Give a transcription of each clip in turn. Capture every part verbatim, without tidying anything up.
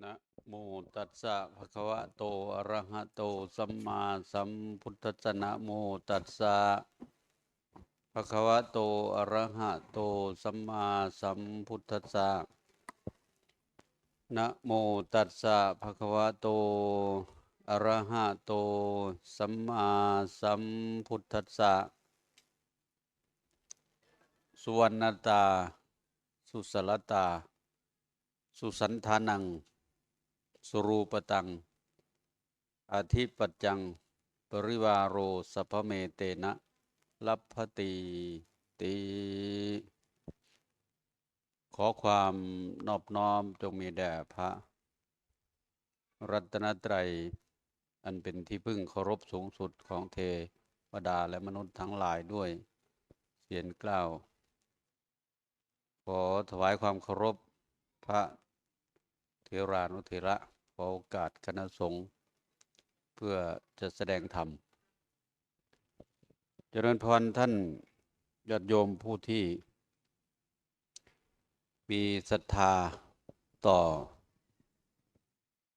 นะโมตัสสะภะคะวะโต อะระหะโต สัมมาสัมพุทธัสสะ นะโมตัสสะภะคะวะโต อะระหะโต สัมมาสัมพุทธัสสะ นะโมตัสสะภะคะวะโต อะระหะโต สัมมาสัมพุทธัสสะ สุวัณณตา สุสลตา สุสันทานัง สุรูปตัง อธิปัจจัง ปริวาโร สัพพะเมเตนะ ลัพพะตีติ ขอความนอบน้อมจงมีแด่พระรัตนตรัย อันเป็นที่พึ่งเคารพสูงสุดของเทวดาและมนุษย์ทั้งหลายด้วยเสียงกล้าว ขอถวายความเคารพพระเถรานุเถระ ขอโอกาสคณะสงฆ์เพื่อจะแสดงธรรม เจริญพรท่านญาติโยมผู้ที่มีศรัทธาต่อ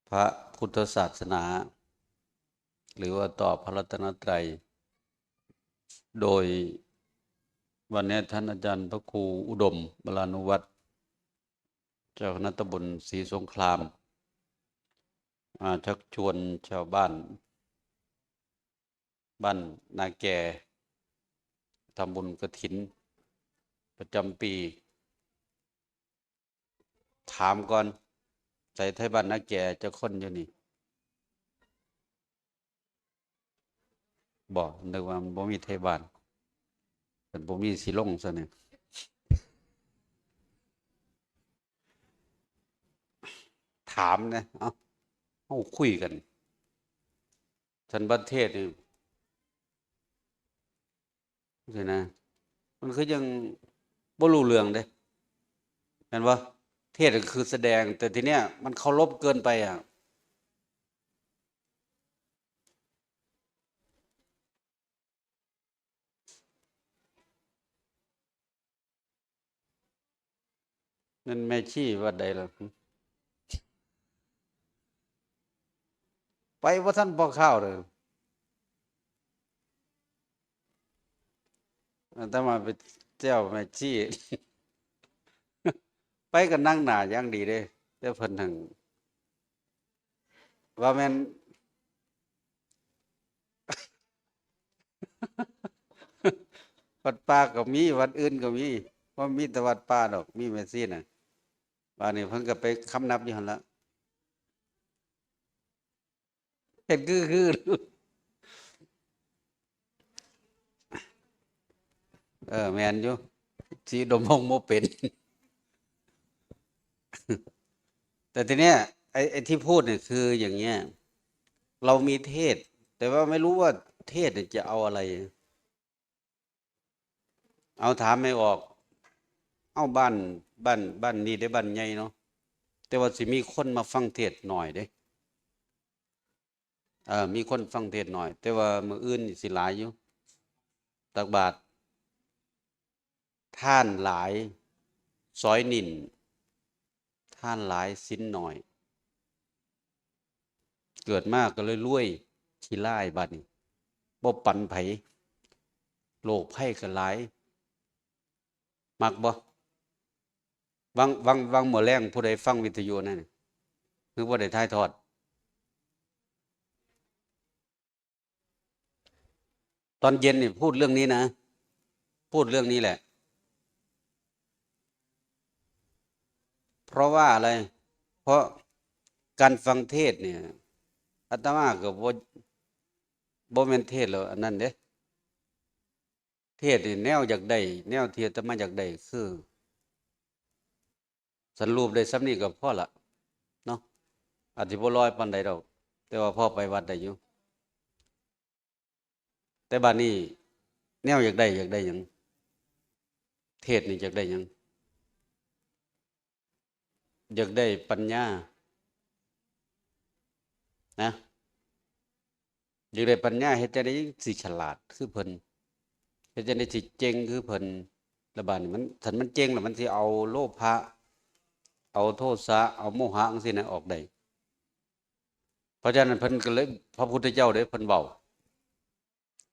พระพุทธศาสนา หรือว่าต่อพระรัตนตรัย โดยวันนี้ท่านอาจารย์พระครูอุดม วรานุวัฒน์ เจ้าคณะตำบลศรีสงคราม มาชักชวนชาวบ้าน บ้านนาแก ทำบุญกฐิน ประจำปี ถามก่อน ใส่ไทบ้านนาแกจักคนอยู่นี่ บ่ นึกว่ามันบ่มีไทบ้าน มันบ่มีสิลงซะเนี่ย ถามนะ เอ้า เฮาคุยกัน สันประเทศนี่ สินะ มันคือยังบ่รู้เรื่องเด้ แม่นบ่ เทศน์ก็คือแสดง แต่ทีเนี้ยมันเคารพเกินไปอ่ะ นั่นแม่ชีวัดใดล่ะ ไปบ่ทันพอคาวเลย อาตมาไปแจ้วแม่ชี ไปก็นั่งหน้าอย่างดีเด้ แต่เพิ่นหั่น ว่าแม่น วัดป่าก็มี วัดอื่นก็มี บ่มีแต่วัดป่าดอก มีแม่ชีน่ะ บาดนี้เพิ่นก็ไปคำนับอยู่หั่นละ เฮ็ดคือ คือ เออ แม่นอยู่ สิดมพงบ่เป็น แต่ทีเนี้ย ไอ้ ไอ้ที่พูดเนี่ยคืออย่างเงี้ย เรามีเทศน์ แต่ว่าไม่รู้ว่าเทศน์เนี่ยจะเอาอะไร เอาถามให้ออก เอาบ้าน บ้าน บ้านนี้ได้บ้านใหญ่เนาะ แต่ว่าสิมีคนมาฟังเทศน์หน่อยเด้ เออ มีคนฟังเทศน์หน่อย แต่ว่ามื้ออื่นนี่สิหลายอยู่ ตักบาตร ทานหลาย สอยนิ่น ทานหลาย ศีลน้อย เกิดมาก็เลยรวย ขี้ร้ายบัดนี้ บ่ปันไผ โรคภัยก็หลาย มักบ่ วัง วัง วังมื้อแลงผู้ใดฟังวิทยุนั่นน่ะ คือบ่ได้ถ่ายทอด ตอนเย็นนี่พูดเรื่องนี้นะ พูดเรื่องนี้แหละ เพราะว่าอะไร เพราะการฟังเทศน์เนี่ย อาตมาก็บ่ บ่แม่นเทศน์แล้วอันนั้นเด้ เทศน์นี่แนวอยากได้ แนวที่อาตมาอยากได้คือ สรุปได้ส่ำนี้ก็พอละเนาะ อาจสิบ่ลอยปานใดดอก แต่ว่าพอไปวัดได้อยู่ แต่บัดนี้แนวอยากได้ อยากได้หยัง เทศน์นี่อยากได้หยัง อยากได้ปัญญา นะ อยากได้ปัญญา เฮ็ดจั่งใดสิฉลาดคือเพิ่น เฮ็ดจั่งใดสิเจ๋งคือเพิ่น แล้วบัดนี้มัน คันมันเจ๋งแล้วมันสิเอาโลภะ เอาโทสะ เอาโมหะจั่งซี้นะออกได้ เพราะฉะนั้นเพิ่นก็เลย พระพุทธเจ้าเด้เพิ่นเว้า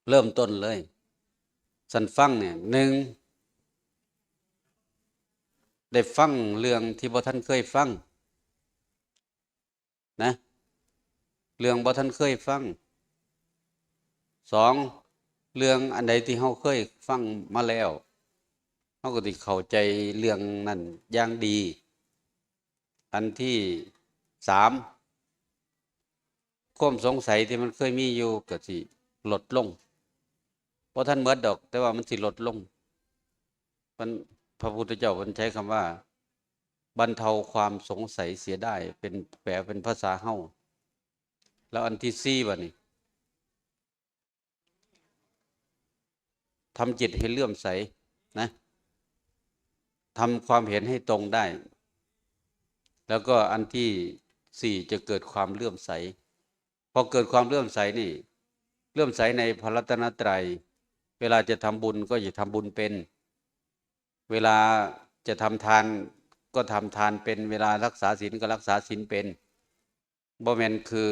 เริ่มต้นเลย สันฟังเนี่ย หนึ่ง ได้ฟังเรื่องที่บ่ทันเคยฟัง นะ เรื่องบ่ทันเคยฟัง สอง เรื่องอันใดที่เฮาเคยฟังมาแล้ว เฮาก็สิเข้าใจเรื่องนั้นอย่างดี อันที่สาม ความสงสัยที่มันเคยมีอยู่ก็สิลดลง บ่ทันหมดดอก แต่ว่ามันสิลดลง มัน พระพุทธเจ้าเพิ่นใช้คำว่า บรรเทาความสงสัยเสียได้ เป็น แปลเป็นภาษาเฮา แล้วอันที่สี่บัดนี้ ทำจิตให้เลื่อมใสนะ ทำความเห็นให้ตรงได้ แล้วก็อันที่สี่จะเกิดความเลื่อมใส พอเกิดความเลื่อมใสนี่ เลื่อมใสในพระรัตนตรัย เวลาจะทำบุญก็จะทำบุญเป็น เวลาจะทำทานก็ทำทานเป็น เวลารักษาศีลก็รักษาศีลเป็น บ่แม่นคือ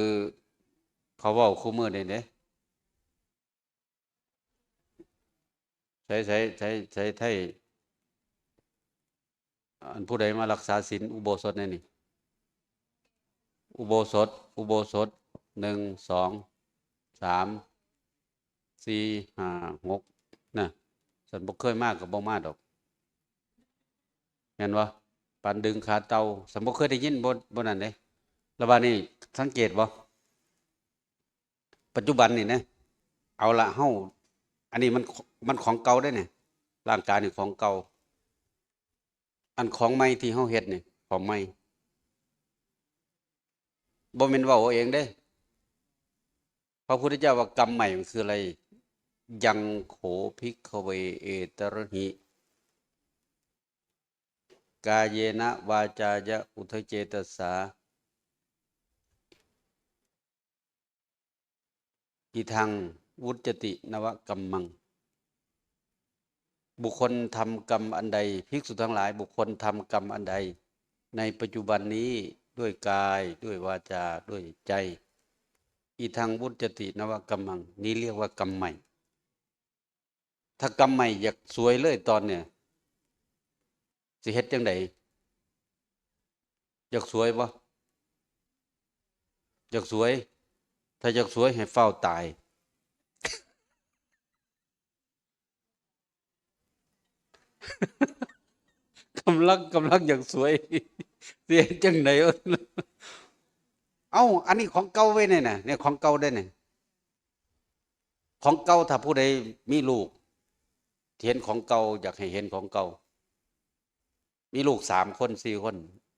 เขาเว้าคู่มื้อนี่เด้ ใส่ ใส่ ใส่ ใส่ไทย อันผู้ใดมารักษาศีลอุโบสถแน่นี่ อุโบสถ อุโบสถ หนึ่ง สอง สาม สี่ ห้า หก นะ สันบ่เคยมาก็บ่มาดอก แม่นบ่ ปานดึงขาเต่า สันบ่เคยได้ยิน บ่ บ่นั่นเด้ แล้วบาดนี้สังเกตบ่ ปัจจุบันนี่นะ เอาละ เฮา อันนี้มัน มันของเก่าเด้เนี่ย ร่างกายนี่ของเก่า อันของใหม่ที่เฮาเฮ็ดนี่ของใหม่ บ่แม่นเว้าเอาเองเด้ พระพุทธเจ้าว่ากรรมใหม่มันคืออะไร ยังโข ภิกขเว เอตระหิ กาเยนะ วาจายะ อุทเจตสา อิทัง วุจจติ นวกัมมัง บุคคลทำกรรมอันใด ภิกษุทั้งหลาย บุคคลทำกรรมอันใด ในปัจจุบันนี้ ด้วยกาย ด้วยวาจา ด้วยใจ อิทัง วุจจติ นวกัมมัง นี้เรียกว่ากรรมใหม่ ถ้ากรรมใหม่อยากสวยเลยตอนเนี่ย สิเฮ็ดจั่งใด อยากสวยบ่ อยากสวย ถ้าอยากสวยให้ฟ้าวตาย กำลัง กำลังอยากสวย สิเฮ็ดจั่งใดวะ เอ้า อันนี้ของเก่าไว้เนี่ยนะ เนี่ยของเก่าได้เนี่ย ของเก่า ถ้าผู้ใดมีลูก เห็นของเก่า อยากให้เห็นของเก่า มีลูกสามคน สี่คน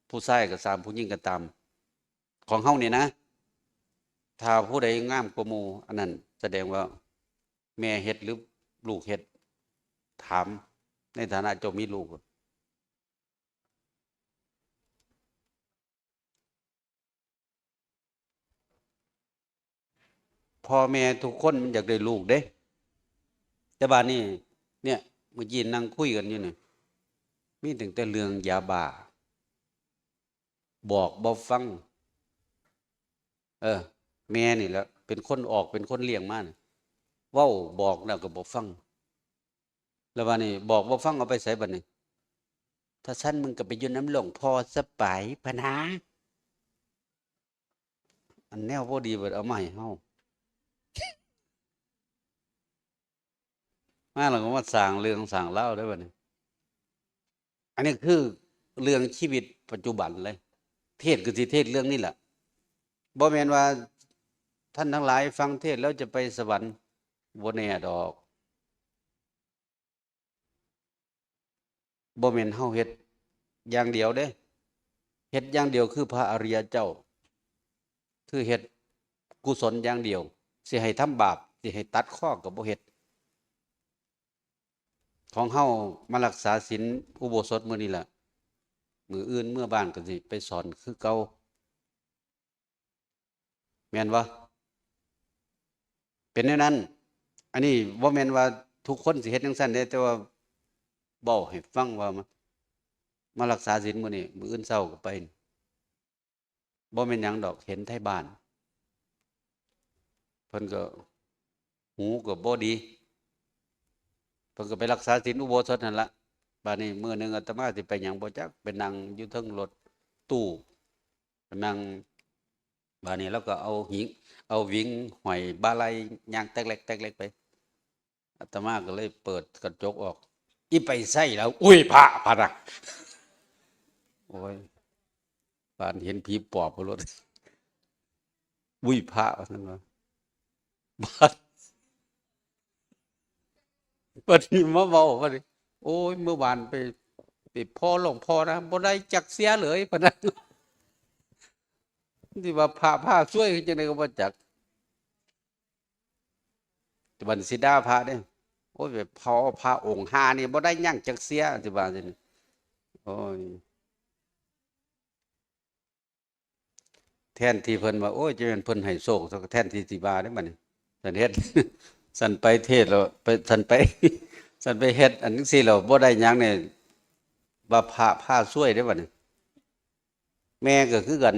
ผู้ชายก็ตาม ผู้หญิงก็ตาม ของเฮานี่นะ ถ้าผู้ใดงามกว่าหมู่ อันนั้นแสดงว่าแม่เฮ็ดหรือลูกเฮ็ด ถามในฐานะเจ้ามีลูก พ่อแม่ทุกคนมันอยากได้ลูกเด้ แต่บาดนี้ เนี่ย เมื่อกี้นั่งคุยกันอยู่นี่ มีตั้งแต่เรื่องยาบ้า บอกบ่ฟัง เออ แม่นี่แหละ เป็นคนออก เป็นคนเลี้ยงมาน่ะ เว้าบอกแล้วก็บ่ฟัง แล้วบาดนี้ บอกบ่ฟังเอาไปไสบาดนี้ ถ้าซั่นมึงก็ไปอยู่นำหลวงพ่อซะไป พะนะ อันแนวบ่ดีเบิดเอามาให้เฮา มาแล้วก็มาสร้างเรื่องสร้างราวได้บัดนี้ อันนี้คือเรื่องชีวิตปัจจุบันเลย เทศน์ก็สิเทศน์เรื่องนี้แหละ บ่แม่นว่าท่านทั้งหลายฟังเทศน์แล้วจะไปสวรรค์ บ่แน่ดอก บ่แม่นเฮาเฮ็ดอย่างเดียวเด้ เฮ็ดอย่างเดียวคือพระอริยเจ้า คือเฮ็ดกุศลอย่างเดียว สิให้ทำบาป สิให้ตัดคอก็บ่เฮ็ด ของเฮามารักษาศีลอุโบสถมื้อนี้ล่ะ มื้ออื่นเมือบ้านก็สิไปสอนคือเก่า แม่นบ่ เป็นแนวนั้น อันนี้บ่แม่นว่าทุกคนสิเฮ็ดจั่งซั้นเด้ แต่ว่าเว้าให้ฟังว่ามัน มารักษาศีลมื้อนี้ มื้ออื่นเช้าก็ไป บ่แม่นหยังดอก เห็นไทบ้าน เพิ่นก็ หูก็บ่ดี เพิ่นก็ไปรักษาศีลอุโบสถนั่นละ บาดนี้มื้อหนึ่งอาตมาสิไปหยังบ่จัก ไปนั่งอยู่เทิงรถตู้ ไปนั่ง บาดนี้แล้วก็เอาหิง เอาหวิงห้อยบ่าไหล่ย่างแต๊กแลกแต๊กแลกไป อาตมาก็เลยเปิดกระจกออก "อีไปไสแล้ว" "อุ้ย พระ" พะนะ โอ้ย ปานเห็นผีปอบพุ้นโลด "อุ้ย พระ" ว่าซั่นว่า บัด บัดนี้มาเว้า บัดนี้ "โอ้ย เมื่อวานไป ไปพ้อหลวงพ่อนะ บ่ได้จักเสียเลย" พะนะ สิว่าพระพาซวยคือจั่งใดก็บ่จัก บัดสิด่าพระเด้ "โอ้ย ไปพ้อพระองค์ห่านี่บ่ได้หยังจักเสีย" สิว่าจั่งซี้ โอ้ย แทนที่เพิ่นว่า "โอ้ย จะแม่นเพิ่นให้โชค" แทนที่สิว่าเด้บัดนี้ ซั่นเฮ็ด ซั่นไปเทศน์แล้ว ไป ซั่นไป ซั่นไปเฮ็ดอันจั่งซี้แล้วบ่ได้หยังนี่ ว่าพระพาซวยเด้บัดนี้ แม่ก็คือกัน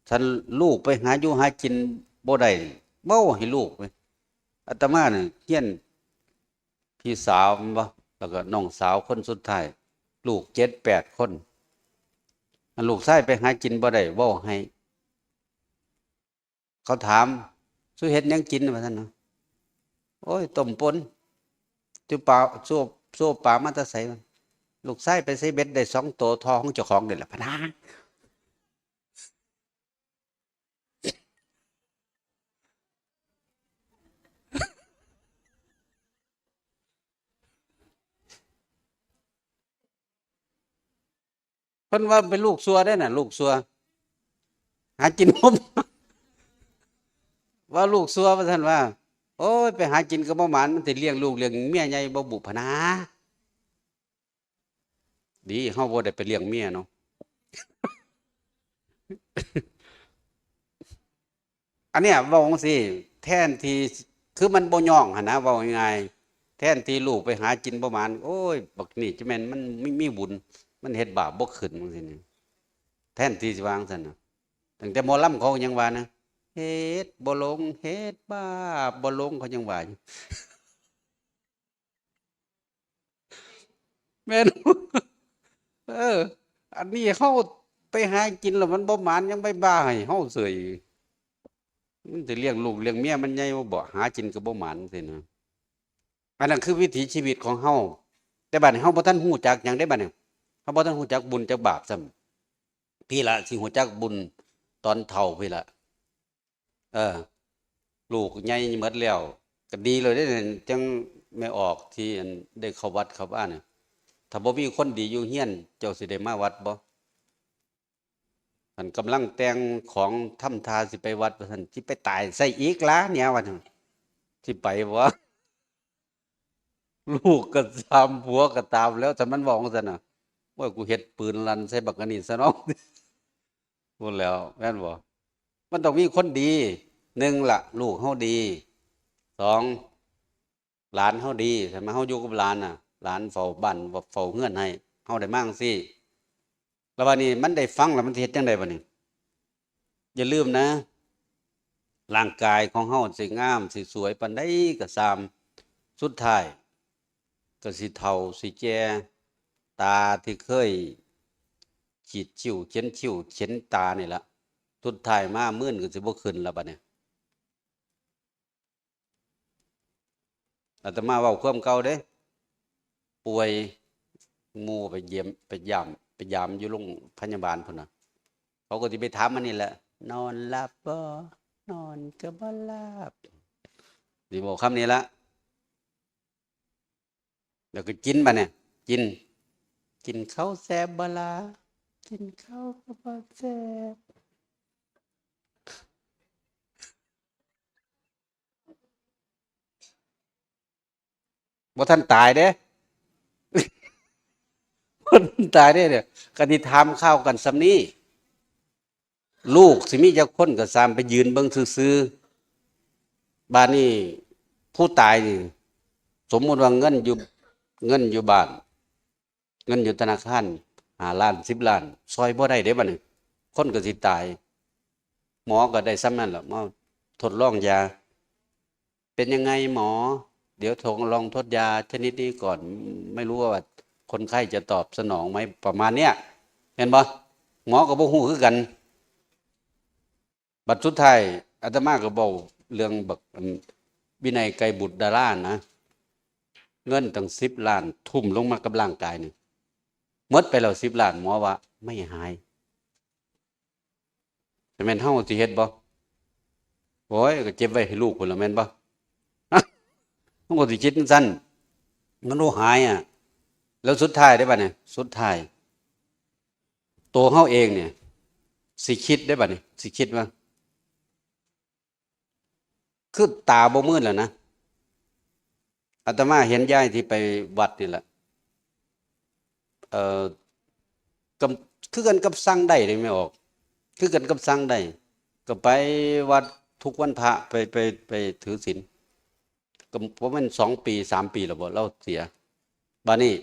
ซั่นลูกไปหาอยู่หากินบ่ได้ เว้าให้ลูก อาตมานี่เฮียน พี่สาวแม่นบ่ แล้วก็น้องสาวคนสุดท้าย ลูกเจ็ดแปดคน อันลูกชายไปหากินบ่ได้ เว้าให้ เขาถาม "สู้เฮ็ดหยังกิน" ว่าซั่นเนาะ "โอ้ย ต้มป่น" "สู้ปลา สู้ สู้ปลามาแต่ไส" ว่า "ลูกชายไปใส่เบ็ดได้สองโต ท่อของเจ้าของนี่แหละ" พะนะ เพิ่นว่าเป็นลูกซั่วเด้น่ะ ลูกซั่ว หากินบ่ ว่าลูกซั่ว ว่าซั่นว่า "โอ้ย ไปหากินก็บ่หมาน มันสิเลี้ยงลูกเลี้ยงเมียใหญ่บ่บุ" พะนะ ดีเฮาบ่ได้ไปเลี้ยงเมียเนาะ อันเนี้ยเว้าจั่งซี้ แทนที่ คือมันบ่ย่องหั้นนะ เว้าง่ายๆ แทนที่ลูกไปหากินบ่หมาน "โอ้ย บักนี่จะแม่นมันมี มีบุญ มันเฮ็ดบาปบ่ขึ้น" จั่งซี้นี่ แทนที่สิว่าจั่งซั้นนะ ตั้งแต่หมอลำเขายังว่านะ "เฮ็ดบ่ลง เฮ็ดบาปบ่ลง" เขายังว่าอยู่ แม่น เออ อันนี้เฮาไปหากินแล้วมันบ่หมาน ยังไปบ้าให้เฮาเสย มันสิเลี้ยงลูกเลี้ยงเมียมันใหญ่บ่ หากินก็บ่หมานจั่งซี้นะ อันนั้นคือวิถีชีวิตของเฮา แต่บัดนี้เฮาบ่ทันฮู้จักหยังเด้บัดนี้ เฮาบ่ทันฮู้จักบุญจักบาปซ้ำ พี้ละสิฮู้จักบุญตอนเฒ่าพี้ละ เออ ลูกใหญ่หมดแล้ว ก็ดีแล้วเด้ จั่งแม่ออกที่อันได้เข้าวัดเข้าวาน่ะ ถ้าบ่มีคนดีอยู่เฮือน เจ้าสิได้มาวัดบ่ อันกำลังแต่งของทำท่าสิไปวัด ว่าซั่น สิไปตายไสอีกล่ะเนี่ย ว่าซั่น สิไปบ่ ลูกก็ตาม ผัวก็ตามแล้ว ถ้ามันเว้าจั่งซั้นน่ะ "โอ้ย กูเฮ็ดปืนลั่นใส่บักอันนี้ซะเนาะ" พู้นแหล้ว แม่นบ่ มันต้องมีคนดี หนึ่งละ ลูกเฮาดี สอง หลานเฮาดี ถ้ามาเฮาอยู่กับหลานน่ะ หลานเฝ้าบ้าน เฝ้าเฮือนให้ เฮาได้มาจั่งซี้ แล้วบัดนี้มันได้ฟังแล้วมันสิเฮ็ดจั่งใดบัดนี้ อย่าลืมนะ ร่างกายของเฮาสิงามสิสวยปานใดก็ซ่าม สุดท้ายก็สิเฒ่าสิแก่ ตาที่เคยขีดคิ้วเขียนคิ้วเขียนตานี่ละ สุดท้ายมามื่นก็สิบ่ขึ้นแล้วบัดนี้ อาตมาเว้าความเก่าเด้ ป่วย หมู่ไปเยี่ยม ไปยาม ไปยามอยู่โรงพยาบาลพุ้นน่ะ เขาก็สิไปถามมันนี่แหละ "นอนหลับบ่ นอนก็บ่หลับ" สิบอกคำนี้ละ แล้วก็กินบัดเนี่ย กิน "กินข้าวแซ่บบ่ล่ะ กินข้าวก็บ่แซ่บ" บ่ทันตายเด้ บ่ทันตายเด้เนี่ย ก็สิถามข่าวกันส่ำนี้ ลูกสิมีจักคนก็ซ่ามไปยืนเบิ่งซื่อๆ บาดนี้ผู้ตายนี่ สมมุติว่าเงินอยู่ เงินอยู่บ้าน เงินอยู่ธนาคาร ห้าล้าน สิบล้าน ซ่อยบ่ได้เด้บัดนี้ คนก็สิตาย หมอก็ได้ส่ำนั้นล่ะ มาทดลองยา เป็นยังไงหมอ เดี๋ยวทดลองทดยาชนิดนี้ก่อน ไม่รู้ว่าคนไข้จะตอบสนองไหม ประมาณเนี้ย แม่นบ่ หมอก็บ่ฮู้คือกัน บัดสุดท้ายอาตมาก็เว้าเรื่องบัก อัน วินัยไกรบุตรดารานะ เงินตั้งสิบล้าน ทุ่มลงมากับร่างกายนี่ หมดไปแล้วสิบล้าน หมอว่าไม่หาย แต่แม่นเฮาสิเฮ็ดบ่ โอ้ย ก็เก็บไว้ให้ลูกพุ้นล่ะ แม่นบ่ เฮาก็สิคิดจั่งซั้น มันบ่หายอะ แล้วสุดท้ายเด้บัดนี้ สุดท้าย ตัวเฮาเองเนี่ย สิคิดเด้บัดนี้ สิคิดว่า คือตาบ่มืดแล้วนะ อาตมาเห็นยายที่ไปวัดนี่แหละ เอ่อ กับ คือกันกับสั่งได้เลย แม่ออก คือกันกับสั่งได้ ก็ไปวัดทุกวันพระ ไป ไป ไปถือศีล ก็ประมาณสองปี สามปีแล้วบ่ ลาวเสีย บัดนี้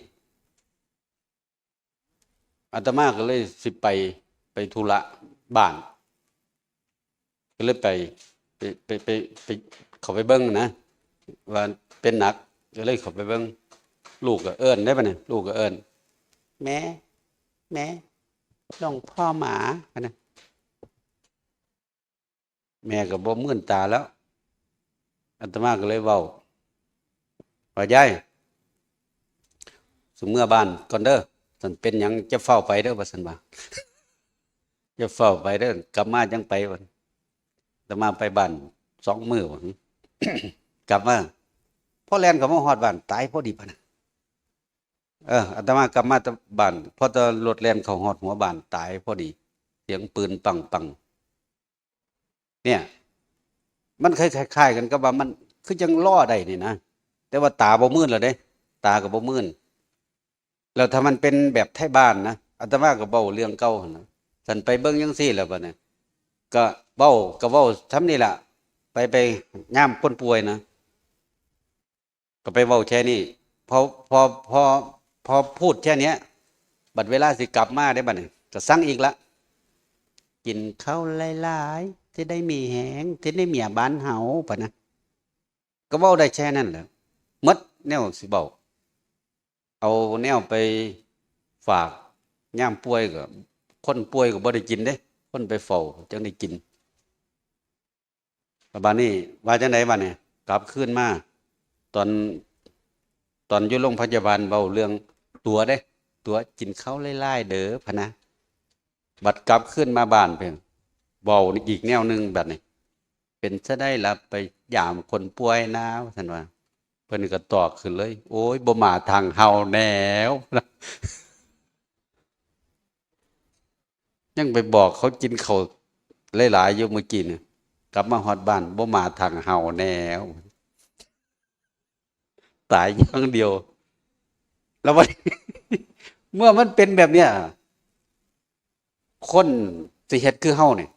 อาตมาก็เลยสิไป ไปธุระบ้าน ก็เลยไป ไป ไป ไป ไป เข้าไปเบิ่งนะ ว่าเป็นหนัก ก็เลยเข้าไปเบิ่ง ลูกก็เอิ้นได้ปะเนี่ย ลูกก็เอิ้น "แม่ แม่ หลวงพ่อมา" นะ แม่ก็บ่มื่นตาแล้ว อาตมาก็เลยเว้าว่า "ยาย สิเมือบ้านก่อนเด้อ ซั่นเป็นหยังจะเฝ้าไปเด้อ" ว่าซั่นว่า "จะเฝ้าไปเด้อ กลับมาจั่งไป" ว่า อาตมาไปบ้านสองมื้อ ว่า กลับมา พอแล่นเข้ามาฮอดบ้าน ตายพอดีปะนะ เออ อาตมากลับมาแต่บ้าน พอแต่รถแล่นเข้าฮอดหัวบ้าน ตายพอดี เสียงปืนปังปัง เนี่ย มันคล้ายๆ คล้ายๆ กันกับว่ามันคือจั่งลอได้นี่นะ แต่ว่าตาบ่มืนแล้วเด้ ตาก็บ่มืน แล้วถ้ามันเป็นแบบไทบ้านนะ อาตมาก็เว้าเรื่องเก่าหั่นนะ ซั่นไปเบิ่งจั่งซี้แล้วบัดนี้ ก็เว้า ก็เว้าส่ำนี้ล่ะ ไป ไปยามคนป่วยนะ ก็ไปเว้าแค่นี้ พอ พอ พอ พอพูดแค่เนี้ย บัดเวลาสิกลับมาเด้บัดนี้ ก็สั่งอีกละ "กินข้าวหลายๆ สิได้มีแฮง สิได้เมียบ้านเฮา" พะนะ ก็เว้าได้แค่นั้นแหละ หมดแนวสิเว้า เอาแนวไปฝาก ยามป่วยก็ คนป่วยก็บ่ได้กินเด้ คนไปเฝ้าจั่งได้กิน แล้วบัดนี้ว่าจั่งใดบัดนี้ กลับคืนมา ตอน ตอนอยู่โรงพยาบาลเว้าเรื่องตั๋วเด้ ตั๋ว "กินข้าวหลายๆ เด้อ" พะนะ บัดกลับคืนมาบ้านเพิ่น เว้าอีกแนวหนึ่งบัดนี้ "เป็นจั่งใดล่ะ ไปยามคนป่วยนะ" ว่าซั่นว่า เพิ่นก็ตอบขึ้นเลย "โอ้ย บ่มาทางเฮาแนว" ยังไปบอกเขากินข้าวหลายๆ อยู่เมื่อกี้เนี่ย กลับมาฮอดบ้าน "บ่มาทางเฮาแนว" ตายอย่างเดียว แล้ววัน เมื่อมันเป็นแบบเนี้ย คนสิเฮ็ดคือเฮาเนี่ย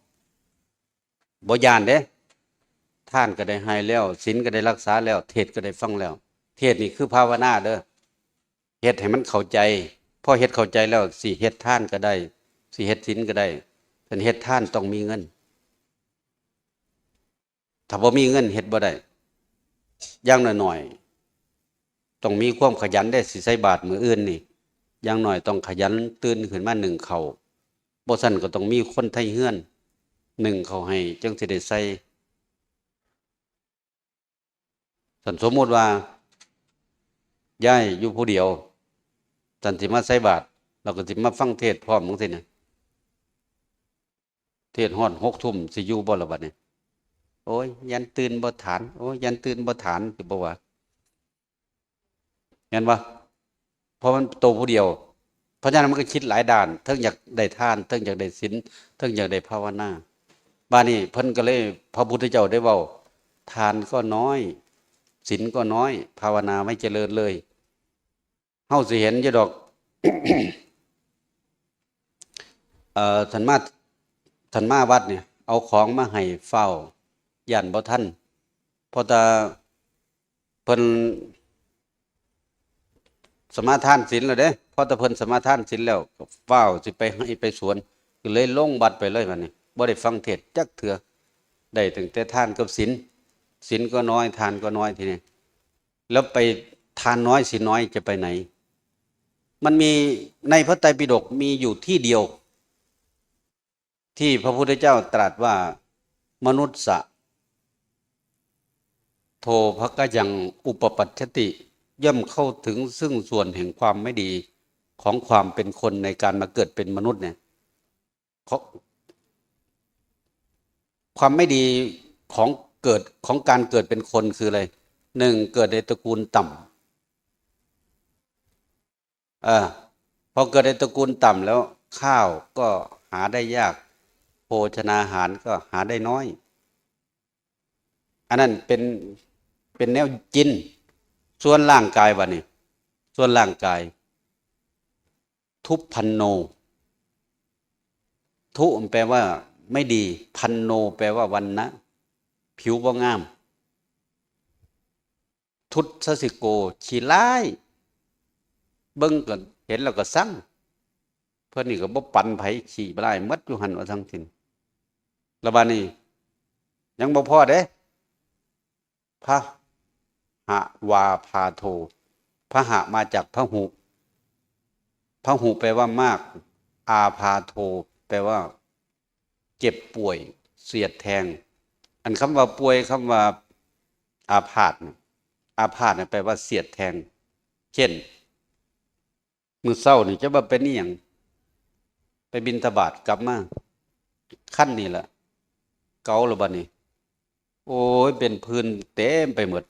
บ่ย้านเด้ ทานก็ได้ให้แล้ว ศีลก็ได้รักษาแล้ว เทศน์ก็ได้ฟังแล้ว เทศน์นี่คือภาวนาเด้อ เฮ็ดให้มันเข้าใจ พอเฮ็ดเข้าใจแล้ว สิเฮ็ดทานก็ได้ สิเฮ็ดศีลก็ได้ คันเฮ็ดทานต้องมีเงิน ถ้าบ่มีเงินเฮ็ดบ่ได้ อย่างน้อยๆ ต้องมีความขยันเด้ สิใส่บาตรมื้ออื่นนี่ อย่างน้อยต้องขยันตื่นขึ้นมานึ่งข้าว บ่ซั้นก็ต้องมีคนไทเฮือนนึ่งข้าวให้ จั่งสิได้ใส่ ซั่นสมมุติว่า ยายอยู่ผู้เดียว ซั่นสิมาใส่บาตร แล้วก็สิมาฟังเทศน์พร้อมจั่งซี้นะ เทศน์ฮอดหกทุ่ม สิอยู่บ่ล่ะบัดนี้ "โอ้ย ย้านตื่นบ่ทัน โอ้ย ย้านตื่นบ่ทัน" สิบ่ว่า แม่นบ่ เพราะมันโตผู้เดียว เพราะฉะนั้นมันก็คิดหลายด้าน เทิงอยากได้ทาน เทิงอยากได้ศีล เทิงอยากได้ภาวนา บาดนี้เพิ่นก็เลย พระพุทธเจ้าได้เว้า "ทานก็น้อย ศีลก็น้อย ภาวนาไม่เจริญเลย" เฮาสิเห็นอยู่ดอก เอ่อ ท่านมา ท่านมาวัดเนี่ย เอาของมาให้ฟ้าว ย้านบ่ทัน เพราะแต่เพิ่น สมาทานศีลแล้วเด้ พอแต่เพิ่นสมาทานศีลแล้วก็ฟ้าวสิไปไฮ่ไปสวน ก็เลยลงวัดไปเลยบัดนี้ บ่ได้ฟังเทศน์จักเทื่อ ได้ตั้งแต่ทานกับศีล ศีลก็น้อย ทานก็น้อยทีนี้ แล้วไปทานน้อยศีลน้อยจะไปไหน มันมีในพระไตรปิฎกมีอยู่ที่เดียว ที่พระพุทธเจ้าตรัสว่า มนุสสะ โทภกยังอุปปัชชติ ย่อมเข้าถึงซึ่งส่วนแห่งความไม่ดีของความเป็นคนในการมาเกิดเป็นมนุษย์เนี่ย เขา ความไม่ดีของเกิด ของการเกิดเป็นคนคืออะไร หนึ่ง เกิดในตระกูลต่ำ เออ พอเกิดในตระกูลต่ำแล้ว ข้าวก็หาได้ยาก โภชนาหารก็หาได้น้อย อันนั้นเป็น เป็นแนวกิน ส่วนร่างกายบัดนี้ ส่วนร่างกาย ทุพพรรณโณ ทุมันแปลว่าไม่ดี พรรณโณแปลว่าวรรณะ ผิวบ่งาม ทุสสิโก ขี้ร้าย เบิ่งก็เห็นแล้วก็ซัง เพิ่นนี่ก็บ่ปันไผ ขี้ร้ายหมดอยู่หั่นว่าทั้งสิ้น แล้วบัดนี้ ยังบ่พอเด้ พหะวาพาโท พหะมาจากพหุ พหุแปลว่ามาก อาพาโท แปลว่า เจ็บป่วย เสียดแทง อันคำว่าป่วย คำว่าอาพาธน่ะ อาพาธน่ะแปลว่าเสียดแทง เช่น มื้อเช้านี่จะว่าเป็นอีหยัง ไปบิณฑบาตกลับมา คันนี่แหละ เกาแล้วบัดนี้ โอ้ย เป็นผื่นเต็มไปหมด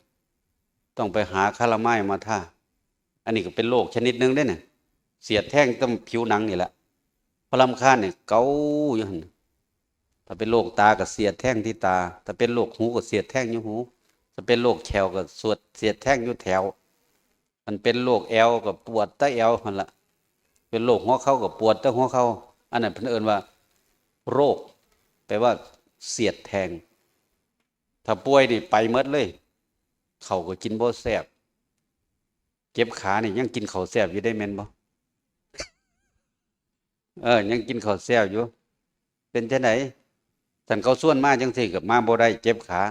ต้องไปหาคาลาไมมาทา อันนี้ก็เป็นโรคชนิดหนึ่งเด้เนี่ย เสียดแทงตามผิวหนังนี่แหละ พอรำคาญเนี่ยเกาอยู่หั่น ถ้าเป็นโรคตาก็เสียดแทงที่ตา ถ้าเป็นโรคหูก็เสียดแทงอยู่หู ถ้าเป็นโรคแข้วก็สวดเสียดแทงอยู่แถว มันเป็นโรคแอวก็ปวดแต่แอวหั่นละ เป็นโรคหัวเข่าก็ปวดแต่หัวเข่า อันนั้นเพิ่นเอิ้นว่า โรค แปลว่าเสียดแทง ถ้าป่วยนี่ไปหมดเลย ข้าวก็กินบ่แซ่บ เจ็บขานี่ยังกินข้าวแซ่บอยู่ได้แม่นบ่ เออ ยังกินข้าวแซ่บอยู่ เป็นจั่งใด ท่านเขาชวนมาจั่งซี้ก็มาบ่ได้ เจ็บขา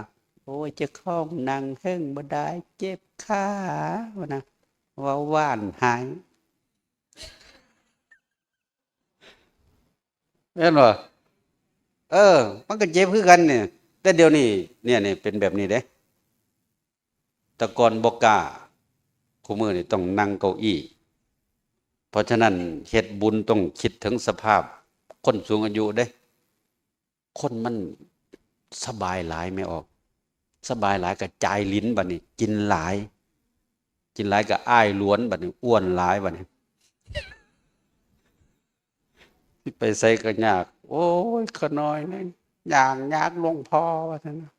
โอ้ย เจ้าของนั่งเฮิงบ่ได้ เจ็บขา ว่านะ เว้าหวานหาย แม่นบ่ เออ มันก็เจ็บคือกันเนี่ย แต่เดี๋ยวนี้ เนี่ย เนี่ย เป็นแบบนี้เด้ แต่ก่อนบ่กล้า คุมื้อนี่ต้องนั่งเก้าอี้ เพราะฉะนั้นเฮ็ดบุญต้องคิดถึงสภาพคนสูงอายุเด้ คนมันสบายหลายแม่ออก สบายหลายก็จ่ายหลิ้นบัดนี้ กินหลาย กินหลายก็อ้ายหลวนบัดนี้ อ้วนหลายบัดนี้ สิไปไสก็ยาก โอ้ย ข้าน้อยนี่ ย่างยากหลวงพ่อ ว่าซั่นนะ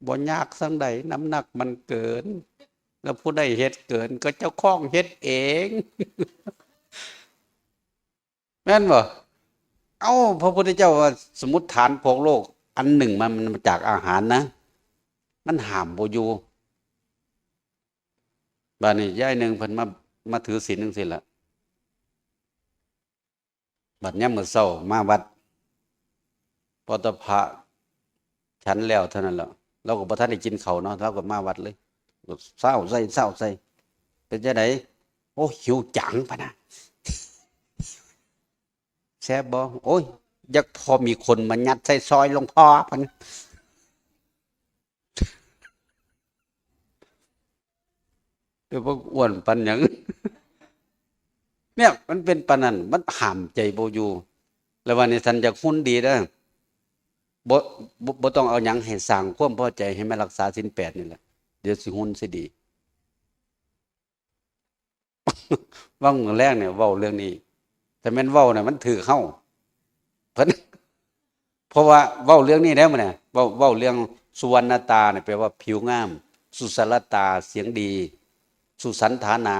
บ่ยากจั่งใด น้ำหนักมันเกิน แล้วผู้ใดเฮ็ดเกิน ก็เจ้าของเฮ็ดเอง แม่นบ่ เอ้า พระพุทธเจ้าว่า สมมุติฐานพวกโลกอันหนึ่งมัน มันมาจากอาหารนะ มันห้ามบ่อยู่ บัดนี้ยายหนึ่งเพิ่นมา มาถือศีลจั่งซี้ล่ะ บัดยามมื้อเช้ามาวัด พอแต่พระฉันแล้วเท่านั้นแหละ เราก็บ่ทันได้กินข้าวเนาะ เราก็มาวัดเลย เซาใส่ เซาใส่ เป็นจั่งใด โอ้ หิวจัง พะนะ แซ่บบ่ โอ้ย อยากพอมีคนมายัดใส่ซอยหลวงพ่อ พะนะ แต่ว่าอ้วนปานหยัง เนี่ย มันเป็นปานนั้น มันห้ามใจบ่อยู่ แล้ววันนี้ท่านอยากหุ่นดีเด้อ บ่ บ่ บ่ต้องเอาหยังให้สร้างความพอใจ ให้มารักษาศีลแปดนี่แหละ เดี๋ยวสิหุ่นสิดี ว่างมื้อแรกเนี่ยเว้าเรื่องนี้ แต่แม่นเว้าเนี่ยมันถืกเฮา เพิ่น เพราะว่าเว้าเรื่องนี้แล้วมื้อนี้ เว้า เว้าเรื่องสุวรรณตาเนี่ยแปลว่าผิวงาม สุสรตาเสียงดี สุสันฐานา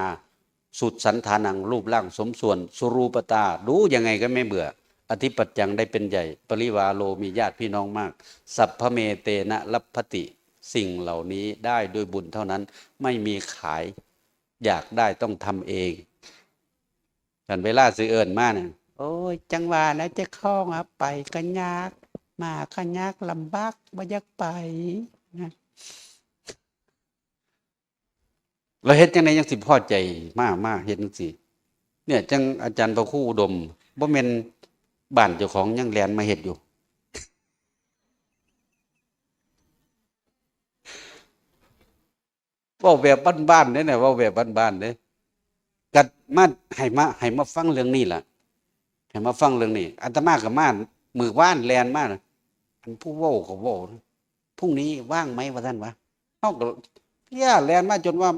สุสันฐานัง รูปร่างสมส่วน สุรูปตา ดูยังไงก็ไม่เบื่อ อธิปัจจังได้เป็นใหญ่ ปริวาโรมีญาติพี่น้องมาก สัพพะเมเตนะลัพพติ สิ่งเหล่านี้ได้ด้วยบุญเท่านั้น ไม่มีขาย อยากได้ต้องทำเอง คันเวลาสิเอิ้นมาเนี่ย โอ้ย จังว่าแล้วเจ้าของอะ ไปก็ยาก มาก็ยากลำบาก บ่อยากไปนะ แล้วเฮ็ดจั่งใดจั่งสิพอใจ มา มาเฮ็ดจั่งซี้ เนี่ย จั่งอาจารย์พระครูอุดม บ่แม่นบ้านเจ้าของยังแล่นมาเฮ็ดอยู่ เว้าแบบบ้านๆเด้เนี่ย เว้าแบบบ้านๆเด้ กัดมา ให้มา ให้มาฟังเรื่องนี้ล่ะ ให้มาฟังเรื่องนี้ อาตมาก็มา มื้อวานแล่นมาน่ะ อันผู้เว้าก็เว้า พรุ่งนี้ว่างไหม ว่าซั่นวะ เฮาก็ เพี้ย แล่นมาจนว่า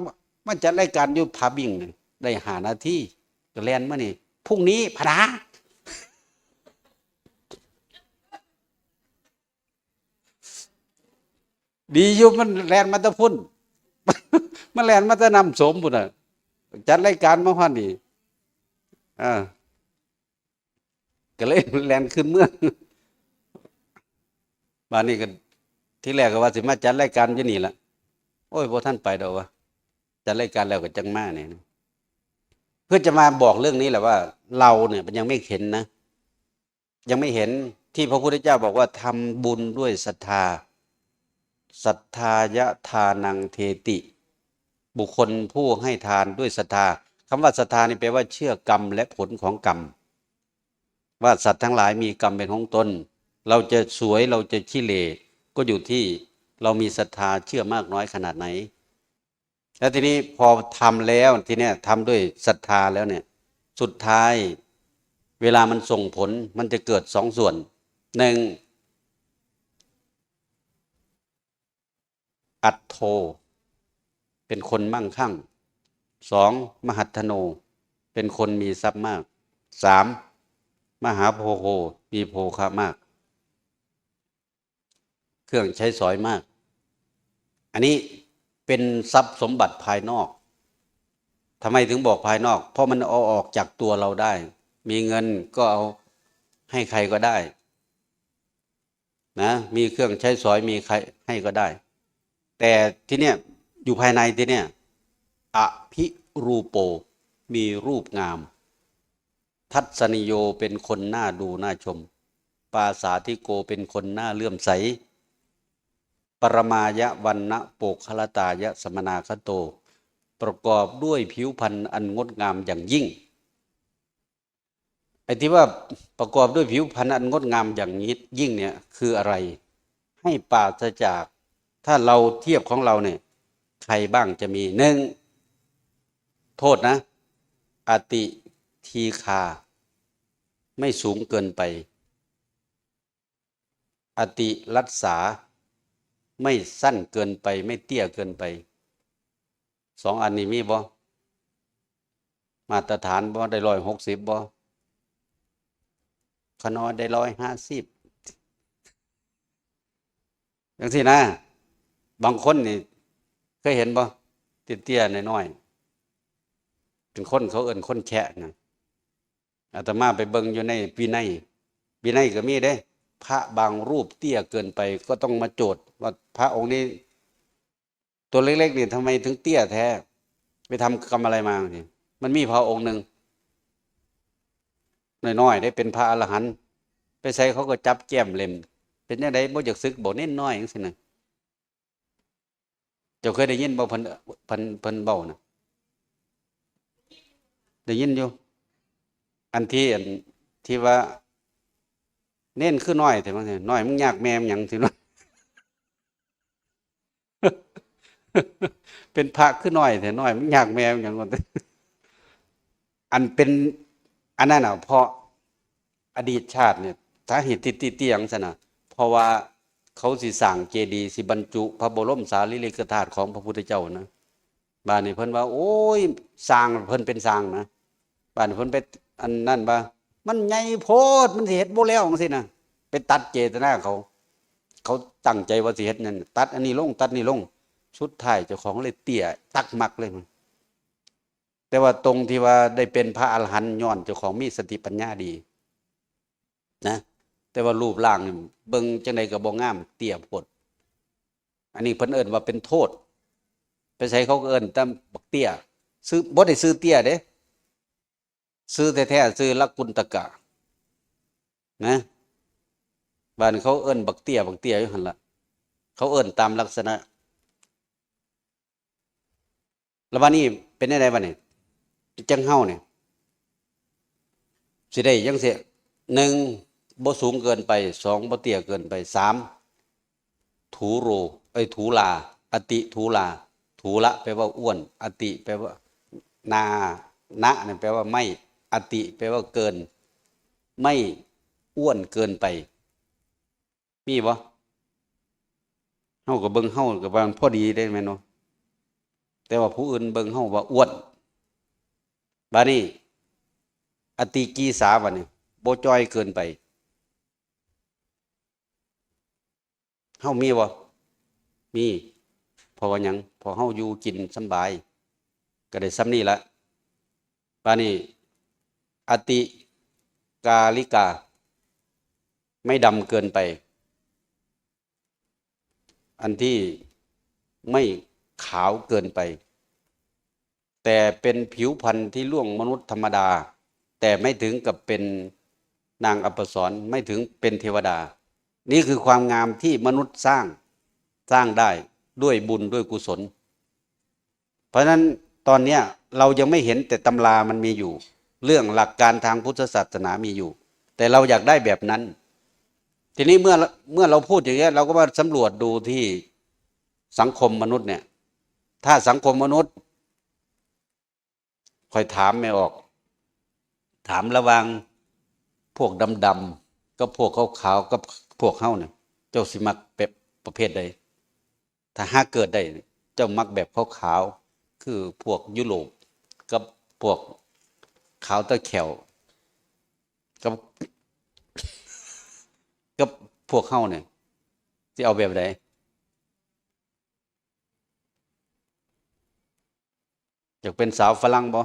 มาจัดรายการอยู่ผาบิ่งน่ะ ได้ห้านาที ก็แล่นมานี่ พรุ่งนี้พะนะ ดีอยู่มันแล่นมาแต่พุ้น มันแล่นมาแต่น้ำโสมพุ้นน่ะ จัดรายการมาฮอดนี่ อ่า ก็เลยแล่นขึ้นเมือง บาดนี้ก็ ทีแรกก็ว่าสิมาจัดรายการอยู่นี่ล่ะ โอ้ย บ่ทันไปดอกวะ จัดรายการแล้วก็จั่งมานี่นะ เพื่อจะมาบอกเรื่องนี้แหละว่า เราเนี่ยมันยังไม่เห็นนะ ยังไม่เห็นที่พระพุทธเจ้าบอกว่า ทำบุญด้วยศรัทธา ศรัทธายะทานังเทติ บุคคลผู้ให้ทานด้วยศรัทธา คำว่าศรัทธานี่แปลว่าเชื่อกรรมและผลของกรรม ว่าสัตว์ทั้งหลายมีกรรมเป็นของตน เราจะสวย เราจะขี้เหร่ ก็อยู่ที่เรามีศรัทธาเชื่อมากน้อยขนาดไหน แล้วทีนี้พอทำแล้ว ทีเนี้ยทำด้วยศรัทธาแล้วเนี่ย สุดท้าย เวลามันส่งผล มันจะเกิดสองส่วน หนึ่ง อัตโท เป็นคนมั่งคั่ง สอง มหัตถโน เป็นคนมีทรัพย์มาก สาม มหาโภโค มีโภคะมาก เครื่องใช้สอยมาก อันนี้เป็นทรัพย์สมบัติภายนอก ทำไมถึงบอกภายนอก เพราะมันเอาออกจากตัวเราได้ มีเงินก็เอาให้ใครก็ได้ นะ มีเครื่องใช้สอย มีใครให้ก็ได้ แต่ที่เนี่ย อยู่ภายในที่เนี่ย อภิรูโป มีรูปงาม ทัศนิโย เป็นคนน่าดูน่าชม ปาสาธิโก เป็นคนน่าเลื่อมใส ปรมายะวัณณะโปคละตายะสมนาคโต ประกอบด้วยผิวพรรณอันงดงามอย่างยิ่ง ไอ้ที่ว่าประกอบด้วยผิวพรรณอันงดงามอย่างยิ่งเนี่ย คืออะไร ให้ปราศจาก ถ้าเราเทียบของเราเนี่ย ใครบ้างจะมี หนึ่ง โทษนะ อติทีคา ไม่สูงเกินไป อติรัสสา ไม่สั้นเกินไป ไม่เตี้ยเกินไป สองอันนี้มีบ่ มาตรฐานบ่ ได้ร้อยหกสิบบ่ ขน้อยได้ร้อยห้าสิบ จังซี้นะ บางคนนี่ เคยเห็นบ่ เตี้ยๆน้อยๆ เป็นคนเขาเอิ้นคนแคะนะ อาตมาไปเบิ่งอยู่ในวินัย วินัยก็มีเด้ พระบางรูปเตี้ยเกินไป ก็ต้องมาโจทย์ว่าพระองค์นี้ ตัวเล็กๆนี่ทำไมถึงเตี้ยแท้ ไปทำกรรมอะไรมานี่ มันมีพระองค์หนึ่ง น้อยๆได้ เป็นพระอรหันต์ ไปไสเขาก็จับแก้มเล่น เป็นจั่งใด บ่อยากสึกบ่ เณรน้อยจังซี้นะ เจ้าเคยได้ยินบ่ เพิ่น เพิ่น เพิ่นเว้านะ ได้ยินอยู่ อันที่ อันที่ว่า เณรคือน้อยแท้ ว่าซั่น น้อยมึงยากแม่มึงหยัง สิเนาะ เป็นพระคือน้อยแท้ น้อยมึงยากแม่มึงหยัง ว่าซั่น อันเป็น อันนั้นน่ะ เพราะอดีตชาติเนี่ย สาเหตุที่เตี้ยๆจังซั่นน่ะ เพราะว่าเขาสิสร้างเจดีย์ สิบรรจุพระบรมสารีริกธาตุของพระพุทธเจ้านะ บาดนี้เพิ่นว่า โอ้ย สร้าง เพิ่นเป็นสร้างนะ บาดนี้เพิ่นไป อันนั้นว่า มันใหญ่โพด มันสิเฮ็ดบ่แล้ว จังซี้นะ ไปตัดเจตนาเขา เขาตั้งใจว่าสิเฮ็ดนั่น ตัดอันนี้ลง ตัดนี่ลง สุดท้ายเจ้าของเลยเตี้ยตักมักเลย แต่ว่าตรงที่ว่าได้เป็นพระอรหันต์ ย้อนเจ้าของมีสติปัญญาดีนะ แต่ว่ารูปร่างนี่เบิ่งจั่งใดก็บ่งาม เตี้ยโพด อันนี้เพิ่นเอิ้นว่าเป็นโทษ ไปไสเขาก็เอิ้นแต่บักเตี้ย ซื่อ บ่ได้ซื่อเตี้ยเด้ ชื่อแท้ๆชื่อละกุณตกะ นะ บ้านเขาเอิ้นบักเตี้ย บักเตี้ยอยู่หั่นละ เขาเอิ้นตามลักษณะ แล้วบัดนี้เป็นจั่งใดบัดนี้ จั่งเฮาเนี่ย สิได้จั่งซี้ หนึ่ง บ่สูงเกินไป สอง บ่เตี้ยเกินไป สาม ถูโร เอ้ย ถูลา อติถูลา ถูละแปลว่าอ้วน อติแปลว่า นา นะเนี่ยแปลว่าไม่ อติแปลว่าเกิน ไม่อ้วนเกินไป มีบ่ เฮาก็เบิ่งเฮาก็ว่ามันพอดีเด้แม่นบ่ แต่ว่าผู้อื่นเบิ่งเฮาว่าอ้วน บาดนี้ อติกีสา บาดนี้ บ่จ่อยเกินไป เฮามีบ่ มี เพราะว่าหยัง เพราะเฮาอยู่กินสำบาย ก็ได้ส่ำนี้ละ บาดนี้ อติกาลิกา ไม่ดำเกินไป อันที่ไม่ขาวเกินไป แต่เป็นผิวพรรณที่ล่วงมนุษย์ธรรมดา แต่ไม่ถึงกับเป็นนางอัปสร ไม่ถึงเป็นเทวดา นี่คือความงามที่มนุษย์สร้าง สร้างได้ด้วยบุญด้วยกุศล เพราะฉะนั้นตอนเนี้ยเรายังไม่เห็น แต่ตำรามันมีอยู่ เรื่องหลักการทางพุทธศาสนามีอยู่ แต่เราอยากได้แบบนั้น ทีนี้เมื่อ เมื่อเราพูดอย่างเงี้ย เราก็มาสำรวจดูที่สังคมมนุษย์เนี่ย ถ้าสังคมมนุษย์ ข้อยถามแม่ออก ถามระหว่างพวกดำๆกับพวกขาวๆกับพวกเฮาเนี่ย เจ้าสิมักแบบประเภทใด ถ้าหากเกิดได้ เจ้ามักแบบขาวๆ คือพวกยุโรป กับพวกขาวตะแขว กับ กับพวกเฮาเนี่ย สิเอาแบบใด อยากเป็นสาวฝรั่งบ่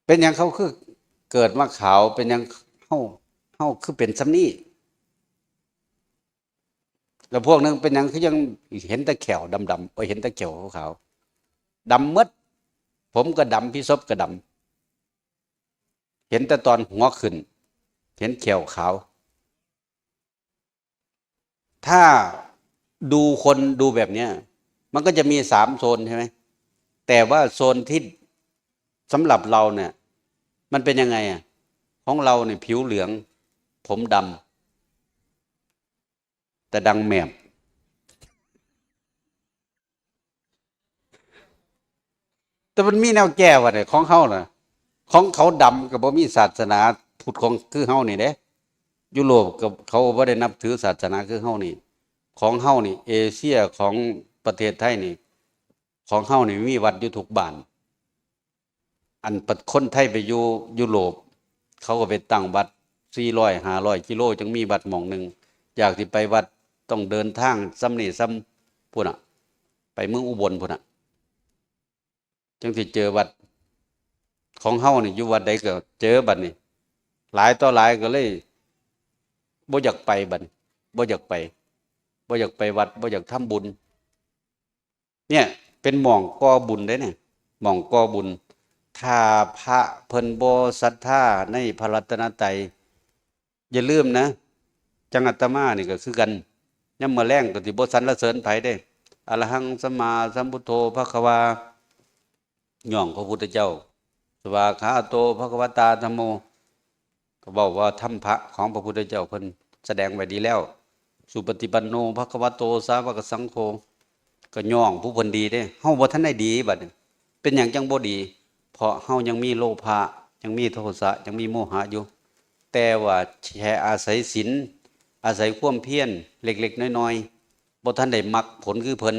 เป็นหยังเขาคือเกิดมาขาว เป็นหยังเฮา เฮาคือเป็นส่ำนี้ แล้วพวกหนึ่งเป็นหยังคือยังเห็นแต่แข้วดำๆ โอ้ย เห็นแต่แข้วขาวๆ ดำหมด ผมก็ดำ พี่ศพก็ดำ เห็นแต่ตอนหัวขึ้น เห็นแข้วขาว ถ้าดูคนดูแบบเนี้ย มันก็จะมีสามโซนใช่ไหม แต่ว่าโซนที่สำหรับเราเนี่ย มันเป็นยังไงอ่ะ ของเราเนี่ยผิวเหลือง ผมดำ แต่ดังแมบ แต่มันมีแนวแก้วะเนี่ย ของเฮาน่ะ ของเขาดำก็บ่มีศาสนาพุทธของคือเฮานี่เด้ ยุโรปกับเขาบ่ได้นับถือศาสนาคือเฮานี่ ของเฮานี่ เอเชียของประเทศไทยนี่ ของเฮานี่มีวัดอยู่ทุกบ้าน อันปะ คนไทยไปอยู่ยุโรป เขาก็ไปตั้งวัด สี่ร้อย ห้าร้อยกิโล จั่งมีวัดหม่องหนึ่ง อยากสิไปวัดต้องเดินทางส่ำนี่ส่ำพุ้นน่ะ ไปเมืองอุบลพุ้นน่ะ จั่งสิเจอวัด ของเฮานี่อยู่วัดใดก็เจอบัดนี้ หลายต่อหลายก็เลยบ่อยากไปบัดนี้ บ่อยากไป บ่อยากไปวัด บ่อยากทำบุญ เนี่ย เป็นหม่องก่อบุญเด้เนี่ย หม่องก่อบุญ ถ้าพระเพิ่นบ่ศรัทธาในพระรัตนตรัย อย่าลืมนะ จั่งอาตมานี่ก็คือกัน ยามมื้อแลงก็สิบ่สรรเสริญไผเด้ อะระหังสัมมาสัมพุทโธภะคะวา ย่องพระพุทธเจ้า สวากขาโตภะคะวะตาธัมโม ก็เว้าว่าธรรมะของพระพุทธเจ้าเพิ่นแสดงไว้ดีแล้ว สุปฏิปันโนภะคะวะโตสาวกสังโฆ ก็ย่องผู้เพิ่นดีเด้ เฮาบ่ทันได้ดีบัดนี้ เป็นหยังจั่งบ่ดี เพราะเฮายังมีโลภะ ยังมีโทสะ ยังมีโมหะอยู่ แต่ว่าแค่อาศัยศีล อาศัยความเพียรเล็กๆน้อยๆ บ่ทันได้มรรคผลคือเพิ่น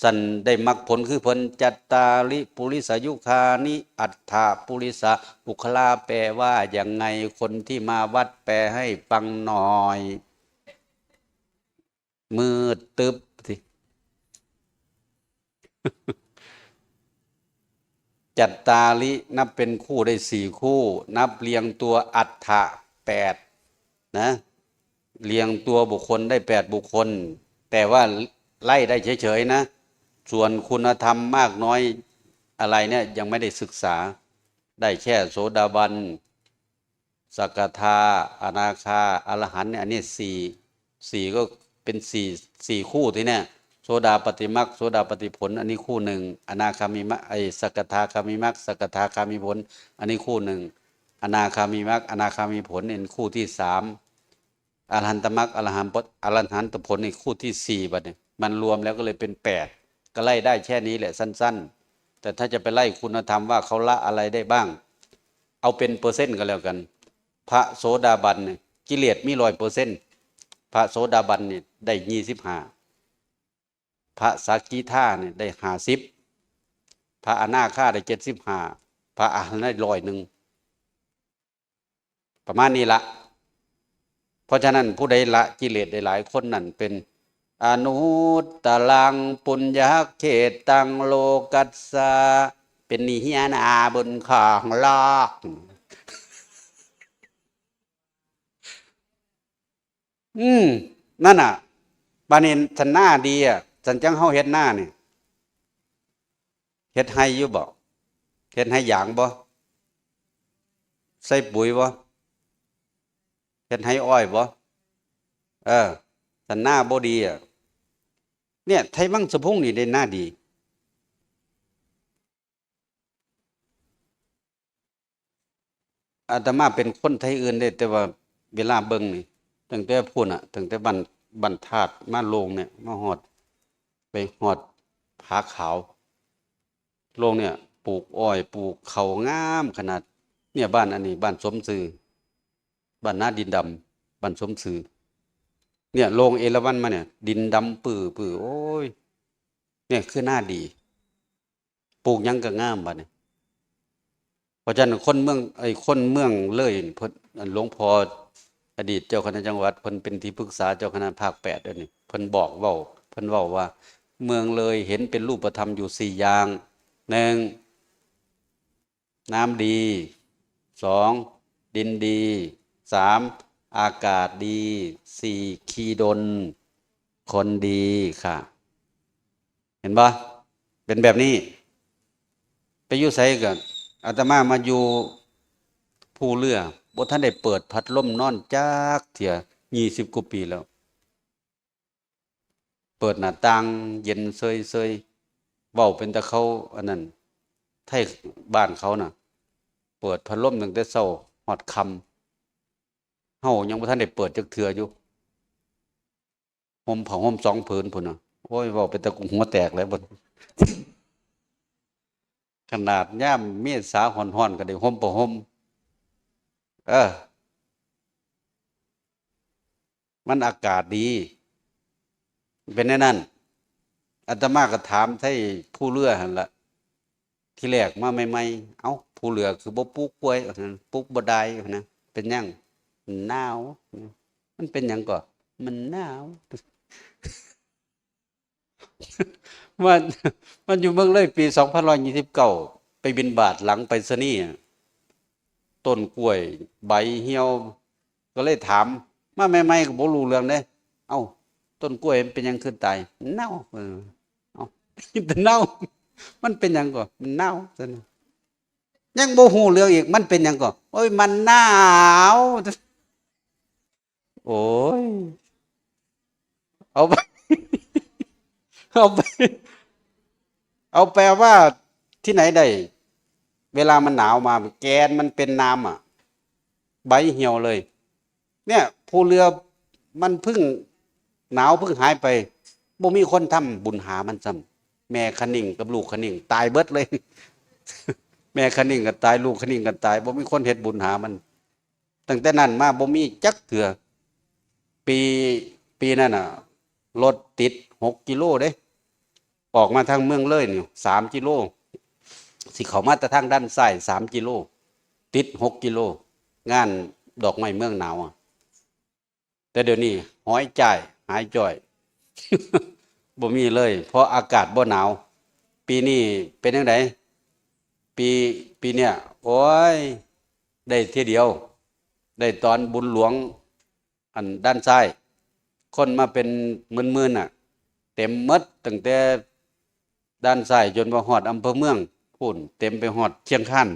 สันได้มรรคผลคือเพิ่น จัตตาริปุริสายุคานิ อัฏฐปุริสปุคคลา แปลว่ายังไง คนที่มาวัดแปลให้ฟังหน่อย มืดตึ๊บสิ จัตตาริ นับเป็นคู่ได้สี่คู่ นับเรียงตัวอัฏฐะแปดนะ เรียงตัวบุคคลได้แปดบุคคล แต่ว่าไล่ได้เฉยๆนะ ส่วนคุณธรรมมากน้อยอะไรเนี่ยยังไม่ได้ศึกษา ได้แค่โสดาบัน สกทา อนาคา อรหันต์เนี่ย อันนี้สี่ สี่ก็เป็นสี่ สี่คู่ทีเนี่ย โสดาปัตติมรรค โสดาปัตติผล อันนี้คู่หนึ่ง อนาคามิมรรค ไอ้สกทาคามิมรรค สกทาคามิผล อันนี้คู่หนึ่ง อนาคามิมรรค อนาคามิผล เป็นคู่ที่สาม อรหันตมรรค อรหันต์ผล อรหันตผล อีกคู่ที่สี่ บัดนี้มันรวมแล้วก็เลยเป็นแปด ก็ไล่ได้แค่นี้แหละสั้นๆ แต่ถ้าจะไปไล่คุณธรรมว่าเขาละอะไรได้บ้าง เอาเป็นเปอร์เซ็นต์ก็แล้วกัน พระโสดาบันเนี่ย กิเลสมีร้อยเปอร์เซ็นต์ พระโสดาบันเนี่ยได้ยี่สิบห้า พระสกิทาเนี่ยได้ห้าสิบ พระอนาคาได้เจ็ดสิบห้า พระอรหันต์ได้ร้อยหนึ่ง ประมาณนี้ละ เพราะฉะนั้นผู้ใดละกิเลสได้หลายคนนั่นเป็นอนุตตรังปุญญาเขตังโลกัสสะ เป็นนิเฮียนาบุญของโลก อืม นั่นน่ะ บาดนี้สันนาดีอ่ะ สันจังเฮาเฮ็ดนานี่ เฮ็ดไฮ่อยู่บ่ เฮ็ดไฮ่หยางบ่ ใส่ปุ๋ยบ่ เฮ็ดไฮ่อ้อยบ่ เออ สันนาบ่ดีอ่ะ เนี่ย ไทวังสะพุงนี่ได้นาดี อาตมาเป็นคนไทอื่นเด้ แต่ว่าเวลาเบิ่งนี่ ตั้งแต่พู้นน่ะ ตั้งแต่บ้าน บ้านธาตุมาโลงเนี่ย มาฮอด ไปฮอดผาขาว โลงเนี่ย ปลูกอ้อย ปลูกข้าวงามขนาด เนี่ย บ้านอันนี้ บ้านสมซื่อ บ้านนาดินดำ บ้านสมซื่อ เนี่ย โลงเอราวัณมาเนี่ย ดินดำปื้อๆ โอ้ย เนี่ย คือนาดี ปลูกหยังก็งามบัดนี้ เพราะฉะนั้นคนเมือง ไอ้คนเมืองเลยนี่ เพิ่น อันหลวงพ่ออดีตเจ้าคณะจังหวัด เพิ่นเป็นที่ปรึกษาเจ้าคณะภาคแปดด้วยนี่ เพิ่นบอกเว้า เพิ่นเว้าว่า เมืองเลยเห็นเป็นรูปธรรมอยู่สี่อย่าง หนึ่ง น้ำดี สอง ดินดี สาม อากาศดี สี่ ขี้ดน คนดีค่ะ เห็นบ่ เป็นแบบนี้ ไปอยู่ไสก็ อาตมามาอยู่ภูเรือ บ่ทันได้เปิดพัดลมนอนจักเทื่อ ยี่สิบกว่าปีแล้ว เปิดหน้าต่างเย็นเซยๆ เว้าเป็นตาเขาอันนั้น ไทบ้านเขาน่ะ เปิดพัดลมตั้งแต่เช้าฮอดค่ำ เฮายังบ่ทันได้เปิดจักเทื่ออยู่ ห่มผ้าห่มสองผืนพุ้นน่ะ โอ้ย เว้าเป็นตากูหัวแตกแล้วบัด ขนาดยามเมษาฮ้อนๆ ก็ได้ห่มผ้าห่ม เออ มันอากาศดี เป็นแนวนั้น อาตมาก็ถามไทภูเรือหั่นละ ทีแรกมาใหม่ๆ เอ้า ภูเรือคือบ่ปลูกกล้วยว่าซั่น ปลูกบ่ได้ว่าซั่นนะ เป็นหยัง มันหนาว มันเป็นหยังก่อ มันหนาว มัน มันอยู่เมืองเลยปีสองพันร้อยยี่สิบเก้า ไปบิณฑบาตหลังไปรษณีย์อะ ต้นกล้วยใบเหี่ยว ก็เลยถาม มาใหม่ๆ ก็บ่รู้เรื่องเด้ เอ้า ต้นกล้วยมันเป็นหยังคือตาย เน่า เออ เอ้า เน่า มันเป็นหยังก่อ มันหนาว ซั่น ยังบ่ฮู้เรื่องอีก มันเป็นหยังก่อ โอ้ย มันหนาว โอ้ย เอาไป เอาไป เอาแปลว่าที่ไหนได้ เวลามันหนาวมา แกนมันเป็นน้ำอะ ใบเหี่ยวเลย เนี่ย ภูเรือมันเพิ่งหนาวเพิ่งหายไป บ่มีคนทำบุญหามันซ้ำ แม่คะนิงกับลูกคะนิงตายเบิดเลย แม่คะนิงก็ตาย ลูกคะนิงก็ตาย บ่มีคนเฮ็ดบุญหามัน ตั้งแต่นั้นมาบ่มีจักเทื่อ ปี ปีนั้นน่ะ รถติดหกกิโลเด้ ออกมาทางเมืองเลยนี่ สามกิโล สิเข้ามาแต่ทางด้านซ้าย สามกิโล ติดหกกิโล งานดอกไม้เมืองหนาวอะ แต่เดี๋ยวนี้หอยจ่าย หายจ่อย บ่มีเลย เพราะอากาศบ่หนาว ปีนี้เป็นจั่งใด ปี ปีเนี้ย โอ้ย ได้เทื่อเดียว ได้ตอนบุญหลวง อันด้านซ้าย คนมาเป็นหมื่นๆ น่ะ เต็มหมด ตั้งแต่ ด้านซ้ายจนว่าฮอดอำเภอเมือง พู้นเต็มไปฮอดเชียงคาน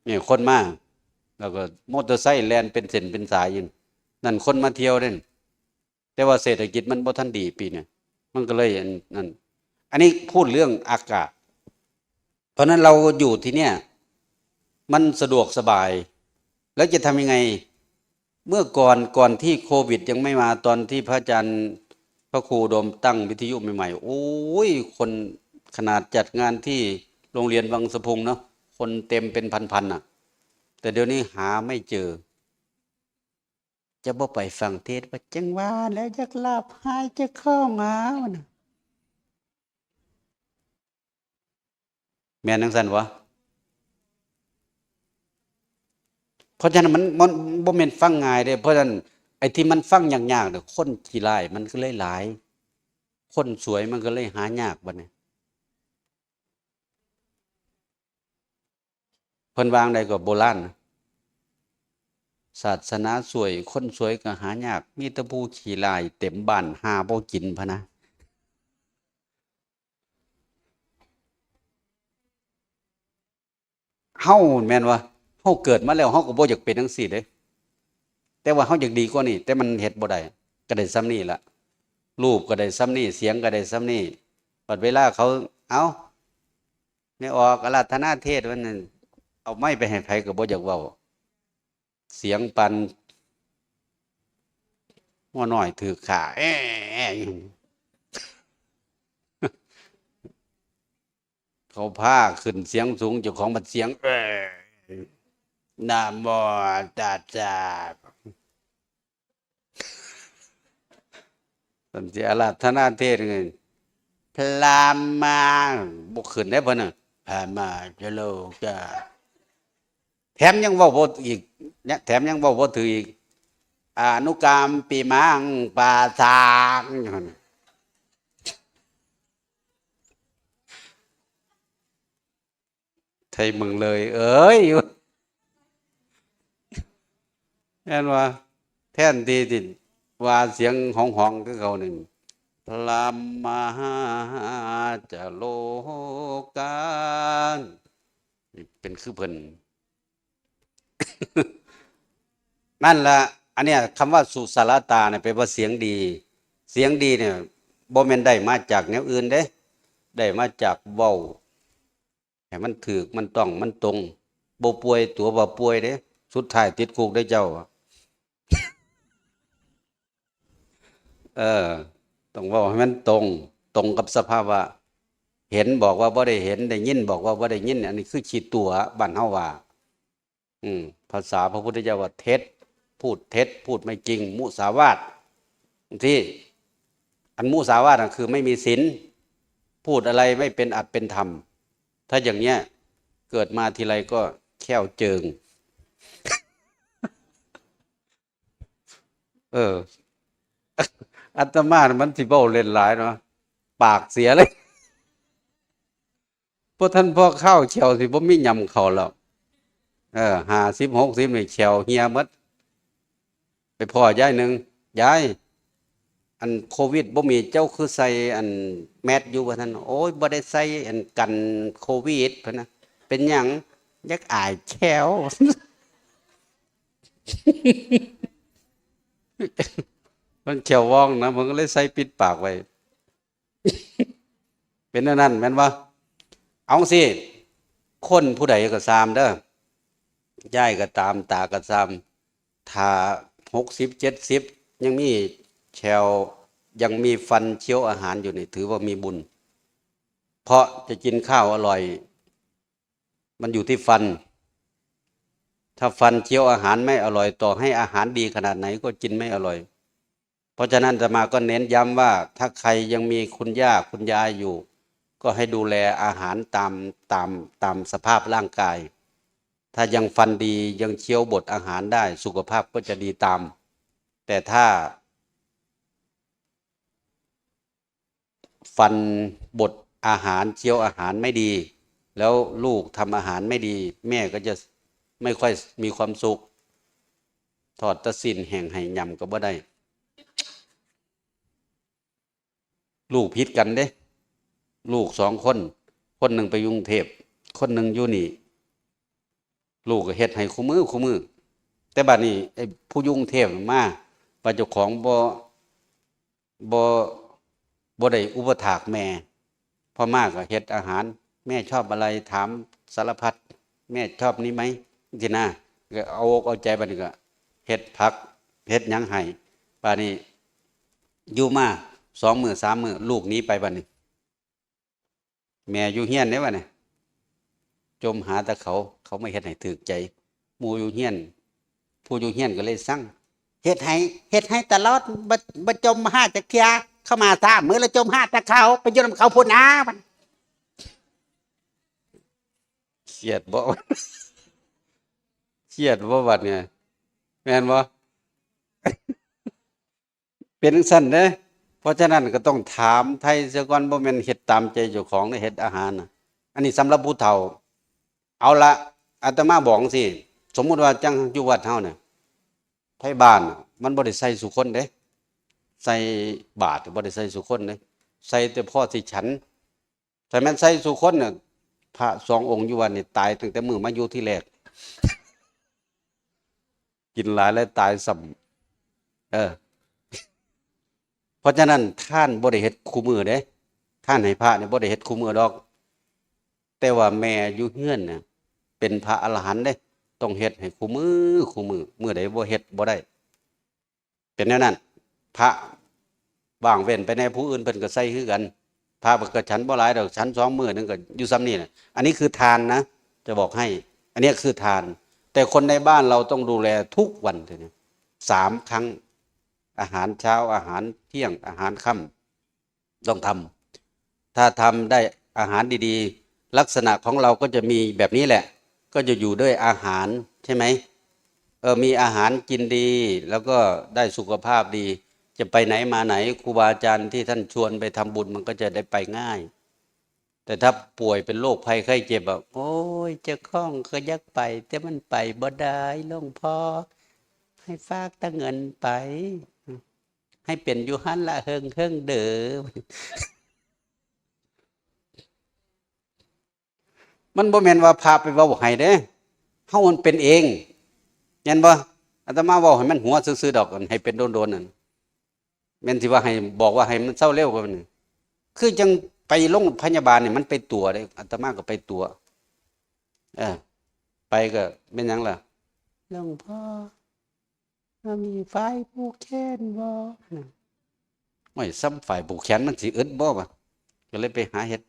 นี่คนมา แล้วก็มอเตอร์ไซค์แล่นเป็นเส้นเป็นสายอยู่ นั่นคนมาเที่ยวเด้ แต่ว่าเศรษฐกิจมันบ่ทันดีปีนี้ มันก็เลยอันนั่น อันนี้พูดเรื่องอากาศ เพราะฉะนั้นเราอยู่ที่เนี่ย มันสะดวกสบาย แล้วจะทำยังไง เมื่อก่อน ก่อนที่โควิดยังไม่มา ตอนที่พระอาจารย์พระครูอุดมตั้งวิทยุใหม่ๆ โอ้ย คนขนาดจัดงานที่โรงเรียนวังสะพุงเนาะ คนเต็มเป็นพันๆ น่ะ แต่เดี๋ยวนี้หาไม่เจอ จะบ่ไปฟังเทศน์ว่าจังหวะแล้วอยากหลับหายใจเข้ามาน่ะ แม่นจังซั่นบ่ เพราะฉะนั้นมัน มันบ่แม่นฟังง่ายเด้ เพราะฉะนั้นไอ้ที่มันฟังยากๆ เนี่ย คนขี้ร้ายมันก็เลยหลาย คนสวยมันก็เลยหายากบัดนี้ เพิ่นว่าจั่งใดก็โบราณนะ ศาสนาสวย คนสวยก็หายาก มีแต่ผู้ขี้ร้ายเต็มบ้าน หาบ่กินพะนะ เฮาแม่นว่า เฮาเกิดมาแล้ว เฮาก็บ่อยากเป็นจั่งซี้เด้ แต่ว่าเฮาอยากดีกว่านี้ แต่มันเฮ็ดบ่ได้ ก็ได้ส่ำนี้ล่ะ รูปก็ได้ส่ำนี้ เสียงก็ได้ส่ำนี้ บัดเวลาเขา เอ้า แม่ออกอาราธนาเทศน์ ว่าซั่น เอาไมค์ไปให้ไผก็บ่อยากเว้า เสียงปานงัวน้อยถืกฆ่า แอ้ อยู่ เขาพาขึ้นเสียงสูง เจ้าของบัดเสียง เอ้ นะโมตัสสะ เพิ่นสิอาราธนาเทศน์ไง พระมา บ่ขึ้นเด้เพิ่นน่ะ พระมาจโลกา แถมยังเว้าบ่อีก เนี่ย แถมยังเว้าบ่ถืกอีก อนุกรรมปิมังปาทาง อยู่หั่นน่ะ ไทยเมืองเลย เอ้ย อยู่ แม่นว่า แทนที่สิว่าเสียงฮ้องๆ คือเขานี่ พระมหาจโลกา เป็นคือเพิ่น นั่นละ อันเนี้ย คำว่าสุสารตาเนี่ย แปลว่าเสียงดี เสียงดีเนี่ย บ่แม่นได้มาจากแนวอื่นเด้ ได้มาจากเว้า ให้มันถืก มันต้อง มันตรง บ่ป่วย ตัวบ่ป่วยเด้ สุดท้ายติดคุกเด้เจ้า เออ ต้องเว้าให้มันตรง ตรงกับสภาวะ เห็นบอกว่าบ่ได้เห็น ได้ยินบอกว่าบ่ได้ยิน อันนี้คือขี้ตั๋ว บ้านเฮาว่า อืม ภาษาพระพุทธเจ้าว่าเท็จ พูดเท็จ พูดไม่จริง มุสาวาท ที่ อันมุสาวาทน่ะคือไม่มีศีล พูดอะไรไม่เป็นอัตเป็นธรรม ถ้าอย่างเนี้ย เกิดมาทีไรก็แข้วเจิง เออ อาตมามันสิเว้าเล่นหลายเนาะ ปากเสียเลย บ่ทันพอคาวแข้วสิบ่มีหย่ำเข้าแล้ว เออ ห้าสิบ หกสิบ นี่แข้วเหี่ยหมด ไปพ้อยายหนึ่ง ยาย อันโควิดบ่มี เจ้าคือใส่อันแมสอยู่ ว่าซั่น โอ้ย บ่ได้ใส่อันกันโควิด พะนะ เป็นหยัง อยากอายแข้ว มันแข้วว่องนะ มันก็เลยใส่ปิดปากไว้ เป็นแนวนั้นแม่นบ่ เอาสิ คนผู้ใดก็ตามเด้อ ยายก็ตาม ตาก็ตาม ถ้า หกสิบ เจ็ดสิบ ยังมีแข้ว ยังมีฟันเคี้ยวอาหารอยู่นี่ ถือว่ามีบุญ เพราะจะกินข้าวอร่อย มันอยู่ที่ฟัน ถ้าฟันเคี้ยวอาหารไม่อร่อย ต่อให้อาหารดีขนาดไหนก็กินไม่อร่อย เพราะฉะนั้นอาตมาก็เน้นย้ำว่า ถ้าใครยังมีคุณย่าคุณยายอยู่ ก็ให้ดูแลอาหารตาม ตาม ตามสภาพร่างกาย ถ้ายังฟันดี ยังเคี้ยวบดอาหารได้ สุขภาพก็จะดีตาม แต่ถ้า ฟันบดอาหาร เคี้ยวอาหารไม่ดี แล้วลูกทำอาหารไม่ดี แม่ก็จะไม่ค่อยมีความสุข ทอดแต่ซี้นแห้งให้หย่ำก็บ่ได้ ลูกผิดกันเด้ ลูกสองคน คนหนึ่งไปอยู่กรุงเทพฯ คนหนึ่งอยู่นี่ ลูกก็เฮ็ดให้คู่มื้อคู่มื้อ แต่บัดนี้ไอ้ผู้อยู่กรุงเทพฯมา ว่าเจ้าของบ่ บ่ บ่ได้อุปถากแม่ พอมาก็เฮ็ดอาหาร "แม่ชอบอะไร?" ถามสารพัด "แม่ชอบนี้ไหม?" จั่งซี้นะ ก็เอาอกเอาใจ บัดนี้ก็เฮ็ดผัก เฮ็ดหยังให้ บัดนี้อยู่มาสองมื้อสามมื้อ ลูกหนีไปบัดนี้ แม่อยู่เฮือนเด้บัดนี้ จ่มหาแต่เขา เขามาเฮ็ดให้ถูกใจ หมู่อยู่เฮือน ผู้อยู่เฮือนก็เลยซัง "เฮ็ดให้ เฮ็ดให้ตลอด บ่ บ่จ่มหาจักเทื่อ เขามาสามมื้อแล้วจ่มหาแต่เขา ไปอยู่นำเขาพุ้นนะ" บัด เครียดบ่ เครียดบ่บัดเนี่ย แม่นบ่ เป็นจั่งซั้นเด้ เพราะฉะนั้นก็ต้องถามไถ่เสียก่อน บ่แม่นเฮ็ดตามใจเจ้าของเด้ เฮ็ดอาหารน่ะ อันนี้สำหรับผู้เฒ่า เอาละ อาตมาบอกจั่งซี้ สมมุติว่าจั่งอยู่วัดเฮาเนี่ย ไทบ้านน่ะ มันบ่ได้ใส่ซุคนเด้ ใส่บาตรบ่ได้ใส่ซุคนเด้ ใส่แต่พอสิฉัน ถ้าแม่นใส่ซุคนน่ะ พระสององค์อยู่วัดนี่ตายตั้งแต่มื้อมาอยู่ทีแรก กินหลายแล้วตายซ้ำ เออ เพราะฉะนั้นทานบ่ได้เฮ็ดคู่มื้อเด้ ทานให้พระนี่บ่ได้เฮ็ดคู่มื้อดอก แต่ว่าแม่อยู่เฮือนน่ะ เป็นพระอรหันต์เด้ ต้องเฮ็ดให้คู่มื้อคู่มื้อ มื้อใดบ่เฮ็ดบ่ได้ เป็นแนวนั้น พระว่างเว้นไปแน่ ผู้อื่นเพิ่นก็ใส่คือกัน พระเพิ่นก็ฉันบ่หลายดอก ฉันสองมื้อหนึ่งก็อยู่ส่ำนี้น่ะ อันนี้คือทานนะ จะบอกให้ อันนี้คือทาน แต่คนในบ้านเราต้องดูแลทุกวันทีนี้ สามครั้ง อาหารเช้า อาหารเที่ยง อาหารค่ำ ต้องทำ ถ้าทำได้อาหารดีๆ ลักษณะของเราก็จะมีแบบนี้แหละ ก็จะอยู่ด้วยอาหารใช่ไหม เออ มีอาหารกินดี แล้วก็ได้สุขภาพดี จะไปไหนมาไหน ครูบาอาจารย์ที่ท่านชวนไปทำบุญ มันก็จะได้ไปง่าย แต่ถ้าป่วยเป็นโรคภัยไข้เจ็บอะ "โอ้ย เจ้าของก็อยากไป แต่มันไปบ่ได้ หลวงพ่อ ให้ฝากแต่เงินไป ให้เป็นอยู่หั่นละเฮิงๆ เด้อ" มันบ่แม่นว่าพระไปเว้าให้เด้ เฮามันเป็นเอง แม่นบ่ อาตมาเว้าให้มันหัวซื่อๆ ดอก ให้เป็นโดนๆ นั่น แม่นสิว่าให้ บอกว่าให้มันเซาเร็วกว่านั้น คือจั่งไปโรงพยาบาลนี่ มันไปตั๋วเด้ อาตมาก็ไปตั๋ว เออ ไปก็แม่นหยังล่ะ "หลวงพ่อ มันมีฝ้ายผูกแขนบ่" นั่น "โอ้ย ส่ำฝ้ายผูกแขนมันสิอึดบ่" ว่า ก็เลยไปหาเฮ็ด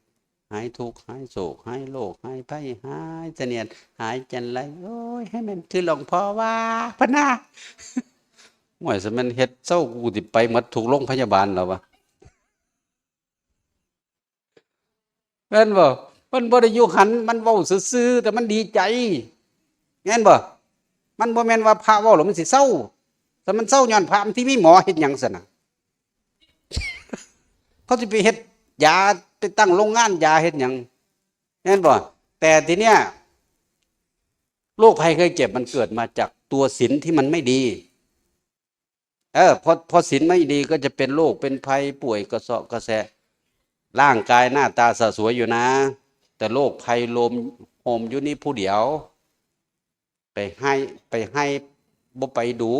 หายทุกข์ หายโศก หายโรค หายภัย หายเสนียด หายจัญไร "โอ้ย ให้มันคือหลวงพ่อว่า" พะนะ "โอ้ย สะแม่นเฮ็ดเซา กูสิไปหมดทุกโรงพยาบาลแล้ว" ว่า แม่นบ่ มันบ่ได้อยู่หั่น มันเว้าซื่อๆ แต่มันดีใจ แม่นบ่ มันบ่แม่นว่าพระเว้าแล้วมันสิเซา แต่มันเซาย้อนพระ มันสิมีหมอเฮ็ดหยังซั่นน่ะ เขาสิไปเฮ็ดยา ไปตั้งโรงงานยาเฮ็ดหยัง แม่นบ่ แต่ทีเนี้ย โรคภัยไข้เจ็บมันเกิดมาจากตัวศีลที่มันไม่ดี เออ พอ พอศีลไม่ดีก็จะเป็นโรคเป็นภัย ป่วยกระเซาะกระแสะ ร่างกายหน้าตาสะสวยอยู่นะ แต่โรคภัยโลมโฮมอยู่นี่ผู้เดียว ไปไห้ ไปไห้ บ่ไปดู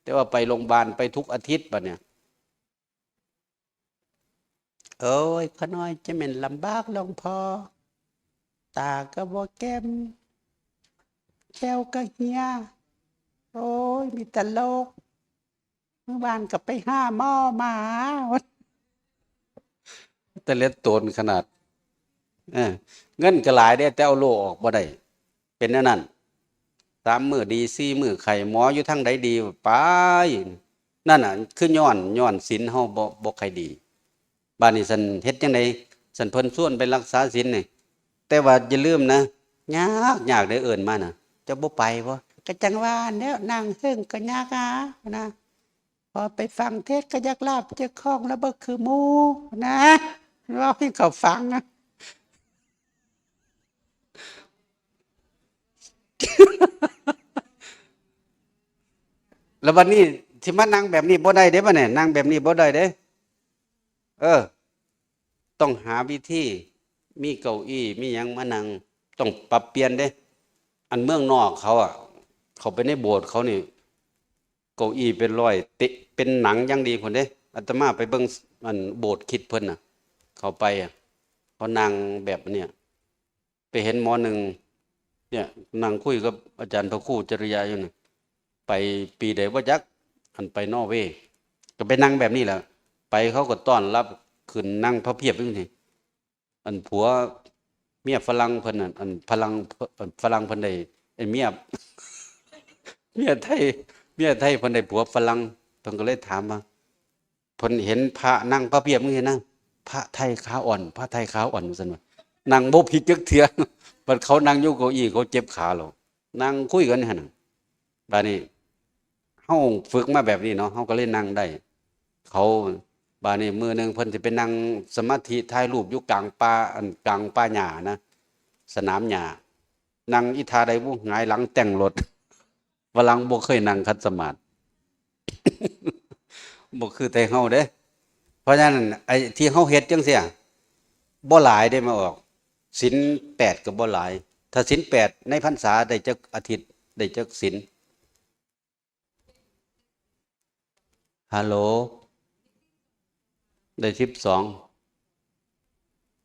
แต่ว่าไปโรงพยาบาลไปทุกอาทิตย์บัดเนี่ย "โอ้ย ข้าน้อยจะแม่นลำบากหลวงพ่อ ตาก็บ่แก้ม แข้วก็เหี่ย โอ้ย มีแต่โรค มื้อวานก็ไปหาหมอมา" แต่เล็ดโตนขนาด เออ เงินก็หลายเด้ แต่เอาโรคออกบ่ได้ เป็นแนวนั้น สามมื้อดี สี่มื้อไข้ หมออยู่ทางใดดี ไป นั่นน่ะ คือย้อน ย้อนศีลเฮาบ่ บ่ค่อยดี บาดนี้ซั่นเฮ็ดจั่งใด ซั่นเพิ่นชวนไปรักษาศีลนี่ แต่ว่าอย่าลืมนะ ยาก ยากเด้อ เอิ้นมาน่ะ เจ้าบ่ไปบ่ ก็จั่งว่าแหล้ว นั่งเฮิงก็ยากอะนะ พอไปฟังเทศน์ก็อยากหลับ เจ้าของแล้วบ่คือหมู่นะ เว้าให้เขาฟังอะ แล้วบัดนี้สิมานั่งแบบนี้บ่ได้เด้บัดนี้ นั่งแบบนี้บ่ได้เด้ เออ ต้องหาวิธี มีเก้าอี้ มีหยังมานั่ง ต้องปรับเปลี่ยนเด้ อันเมืองนอกเขาอะ เขาไปในโบสถ์เขานี่ เก้าอี้เป็นร้อย เตะ เป็นหนังอย่างดีพุ้นเด้ อาตมาไปเบิ่ง อันโบสถ์คริสต์เพิ่นน่ะ เขาไปอะ เขานั่งแบบเนี่ย ไปเห็นหมอหนึ่ง เนี่ย นั่งคุยกับอาจารย์พระครูจริยาอยู่นี่ ไปปีใดบ่จัก อันไปนอร์เวย์ ก็ไปนั่งแบบนี้แหละ ไปเขาก็ต้อนรับ ขึ้นนั่งพับเพียบอยู่นี่ อันผัวเมียฝรั่งเพิ่นน่ะ อันฝรั่ง อันฝรั่งเพิ่นได้ ไอ้เมีย เมียไทย เมียไทยเพิ่นได้ผัวฝรั่ง เพิ่นก็เลยถามว่า เพิ่นเห็นพระนั่งพับเพียบจั่งซี้นะ พระไทยขาอ่อน พระไทยขาอ่อน ว่าซั่นว่า นั่งบ่ผิดจักเทื่อ บัดเขานั่งอยู่เก้าอี้ เขาเจ็บขาแล้ว นั่งคุยกันหั่นน่ะ บาดนี้ เฮาฝึกมาแบบนี้เนาะ เฮาก็เลยนั่งได้ เขา บาดนี้มื้อหนึ่งเพิ่นสิไปนั่งสมาธิถ่ายรูปอยู่กลางป่า อันกลางป่าหญ้านะ สนามหญ้า นั่งอีท่าใดบุ หงายหลังแต่งโลด ฝรั่งบ่เคยนั่งขัดสมาธิ บ่คือไทเฮาเด้ เพราะฉะนั้นไอ้ที่เฮาเฮ็ดจั่งซี้ บ่หลายเด้ มาออก ศีลแปดก็บ่หลาย ถ้าศีลแปดในพรรษาได้จักอาทิตย์ ได้จักศีล ฮัลโหล ได้สิบสอง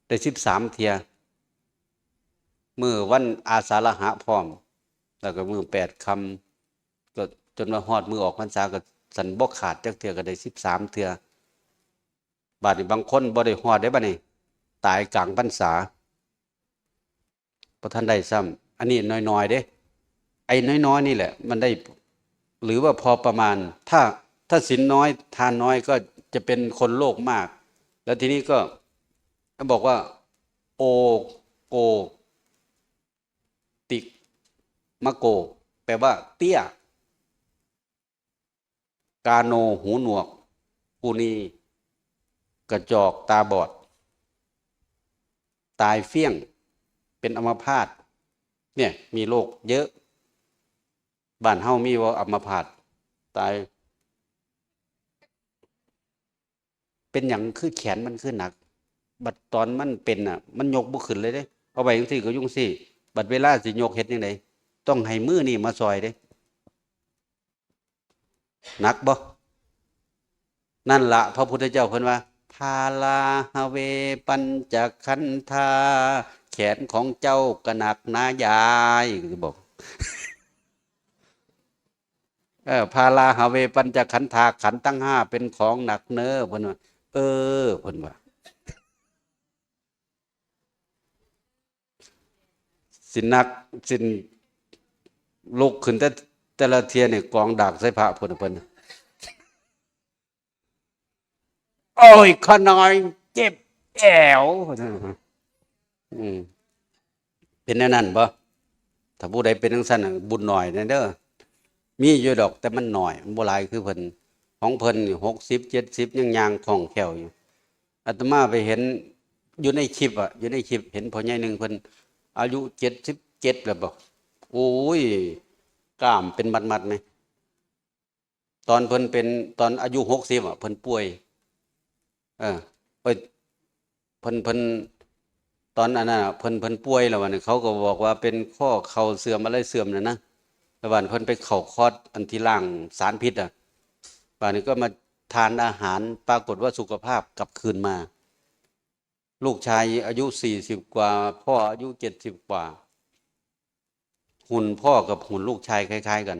ได้สิบสามเทื่อ มื้อวันอาสาฬหะพร้อม แล้วก็มื้อแปดค่ำ ก็จนว่าฮอดมื้อออกพรรษา ก็สันบ่ขาดจักเทื่อ ก็ได้สิบสามเทื่อ บาดนี้บางคนบ่ได้ฮอดเด้ บาดนี้ ตายกลางพรรษา บ่ทันได้ซ้ำ อันนี้น้อยๆเด้ ไอ้น้อยๆนี่แหละ มันได้ หรือว่าพอประมาณ ถ้า ถ้าศีลน้อย ทานน้อยก็จะเป็นคนโลภมาก แล้วทีนี้ก็ บอกว่า โอโกติมะโก แปลว่าเตี้ย กาโนหูหนวก กูนี กระจอกตาบอด ตายเฟี้ยง เป็นอัมพาต เนี่ย มีโรคเยอะ บ้านเฮามีบ่อัมพาต ตาย เป็นหยังคือแขนมันคือหนัก บัดตอนมันเป็นน่ะ มันยกบ่ขึ้นเลยเด้ เอาไว้จั่งซี้ก็อยู่จั่งซี้ บัดเวลาสิยกเฮ็ดจั่งใด ต้องให้มือนี่มาซอยเด้ หนักบ่ นั่นละพระพุทธเจ้าเพิ่นว่า พาราหะเวปัญจขันธา แขนของเจ้าก็หนักหนายาย บอก เออ พาราหะเวปัญจขันธา ขันธ์ทั้งห้าเป็นของหนักเน้อ เพิ่นว่า เออ เพิ่นว่า สิหนัก สิลุกขึ้นแต่ แต่ละเทื่อนี่กองดากใส่พระพุ้นน่ะ เพิ่น โอ้ย ข้าน้อยเจ็บแอว อืม เป็นแนวนั้นบ่ ถ้าผู้ใดเป็นจั่งซั้นน่ะ บุญน้อยแน่เด้อ มีอยู่ดอก แต่มันน้อย มันบ่หลายคือเพิ่น ของเพิ่นนี่ หกสิบ เจ็ดสิบ ยังย่างคล่องแคล่วอยู่ อาตมาไปเห็นอยู่ในคลิปอะ อยู่ในคลิปเห็นพ่อใหญ่หนึ่งเพิ่นอายุ เจ็ดสิบเจ็ด แล้วบ่ โอ้ย กล้ามเป็นมัดๆ ไหม ตอนเพิ่นเป็น ตอนอายุ หกสิบ อะ เพิ่นป่วย เออ เอ้ย เพิ่น เพิ่น ตอนอันนั้นอะ เพิ่น เพิ่นป่วยแล้วบัดนี้ เขาก็บอกว่าเป็นข้อเข่าเสื่อมอะไรเสื่อมน่ะนะ แล้วบัดเพิ่นไปเข้าคอร์สอันที่ล้างสารพิษอะ บัดนี้ก็มาทานอาหาร ปรากฏว่าสุขภาพกลับคืนมา ลูกชายอายุ สี่สิบ กว่า พ่ออายุ เจ็ดสิบ กว่า หุ่นพ่อกับหุ่นลูกชายคล้ายๆ กัน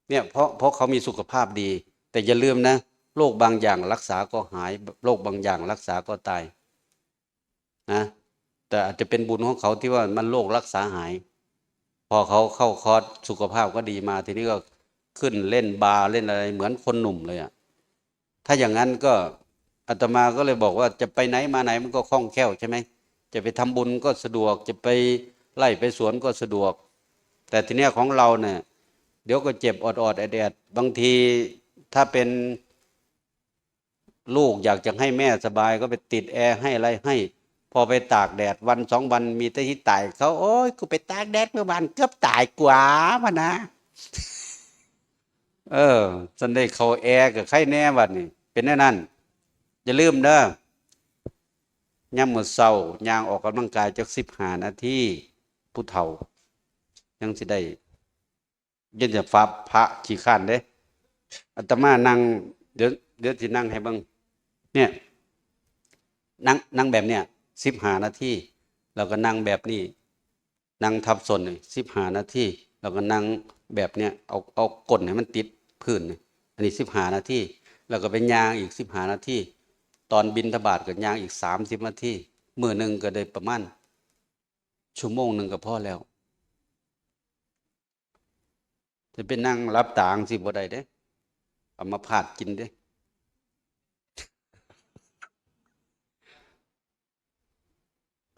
เนี่ย เพราะ เพราะเขามีสุขภาพดี แต่อย่าลืมนะ โรคบางอย่างรักษาก็หาย โรคบางอย่างรักษาก็ตาย นะ แต่อาจจะเป็นบุญของเขาที่ว่ามันโรครักษาหาย พอเขาเข้าคอร์สสุขภาพก็ดีมา ทีนี้ก็ขึ้นเล่นบาร์เล่นอะไรเหมือนคนหนุ่มเลยอะ ถ้าอย่างนั้นก็ อาตมาก็เลยบอกว่าจะไปไหนมาไหนมันก็คล่องแคล่วใช่ไหม จะไปทำบุญก็สะดวก จะไปไร่ไปสวนก็สะดวก แต่ทีเนี้ยของเราเนี่ย เดี๋ยวก็เจ็บออดๆ แอดๆ บางทีถ้าเป็นลูกอยากจะให้แม่สบายก็ไปติดแอร์ให้อะไรให้ พอไปตากแดดวันสองวันมีแต่ที่ตายเขา โอ๊ย กูไปตากแดดเมื่อวานเกือบตายกว่าพะนะ เออ ซันได้เข้าแอร์ก็ไคแน่บัดนี้ เป็นแนวนั้น อย่าลืมเด้อ ยามมื้อเช้าย่างออกกำลังกายจักสิบห้านาที ผู้เฒ่า ยังสิได้ อย่าจะฟ้าพระขี้คร้านเด้ อาตมานั่ง เดี๋ยว เดี๋ยวสินั่งให้เบิ่ง เนี่ย นั่ง นั่งแบบเนี้ย สิบห้านาที แล้วก็นั่งแบบนี้ นั่งทับส้นนี่ สิบห้านาที แล้วก็นั่งแบบเนี้ย เอา เอาก้นให้มันติดพื้นนี่ อันนี้สิบห้านาที แล้วก็ไปย่างอีกสิบห้านาที ตอนบิณฑบาตก็ย่างอีกสามสิบนาที มื้อหนึ่งก็ได้ประมาณ ชั่วโมงหนึ่งก็พอแล้ว จะไปนั่งหลับตาจั่งซี้บ่ได้เด้ อัมพาตกินเด้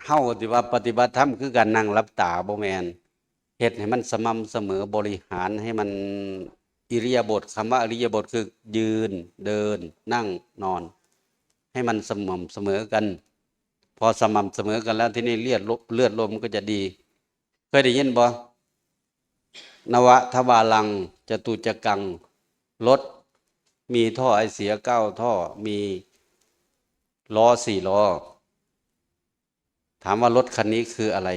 เฮาที่ว่าปฏิบัติธรรมคือการนั่งหลับตา บ่แม่น เฮ็ดให้มันสม่ำเสมอ บริหารให้มันอิริยาบถ คำว่าอิริยาบถคือยืน เดิน นั่ง นอน ให้มันสม่ำเสมอกัน พอสม่ำเสมอกันแล้ว ทีนี้เลือดลม เลือดลมก็จะดี เคยได้ยินบ่ นวะทวารัง จตุจักกัง รถมีท่อไอเสียเก้าท่อ มีล้อสี่ล้อ ถามว่ารถคันนี้คืออะไร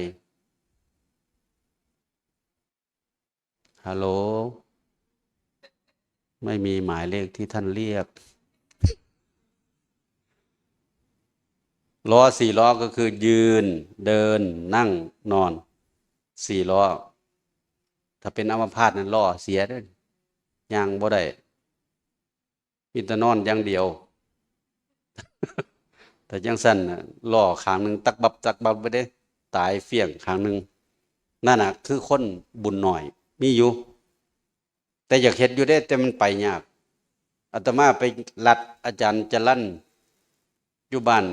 ฮัลโหล ไม่มีหมายเลขที่ท่านเรียก ล้อสี่ล้อก็คือยืน เดิน นั่ง นอน สี่ล้อ ถ้าเป็นอัมพาตนั้นล้อเสียเด้อ ย่างบ่ได้ มีแต่นอนอย่างเดียว แต่จั่งซั้นน่ะ ล้อข้างหนึ่งตักบับตักบับไปเด้ ตายเฟี้ยงข้างหนึ่ง นั่นน่ะ คือคนบุญน้อย มีอยู่ แต่อยากเฮ็ดอยู่เด้ แต่มันไปยาก อาตมาไปลัดอาจารย์จรัญอยู่บ้าน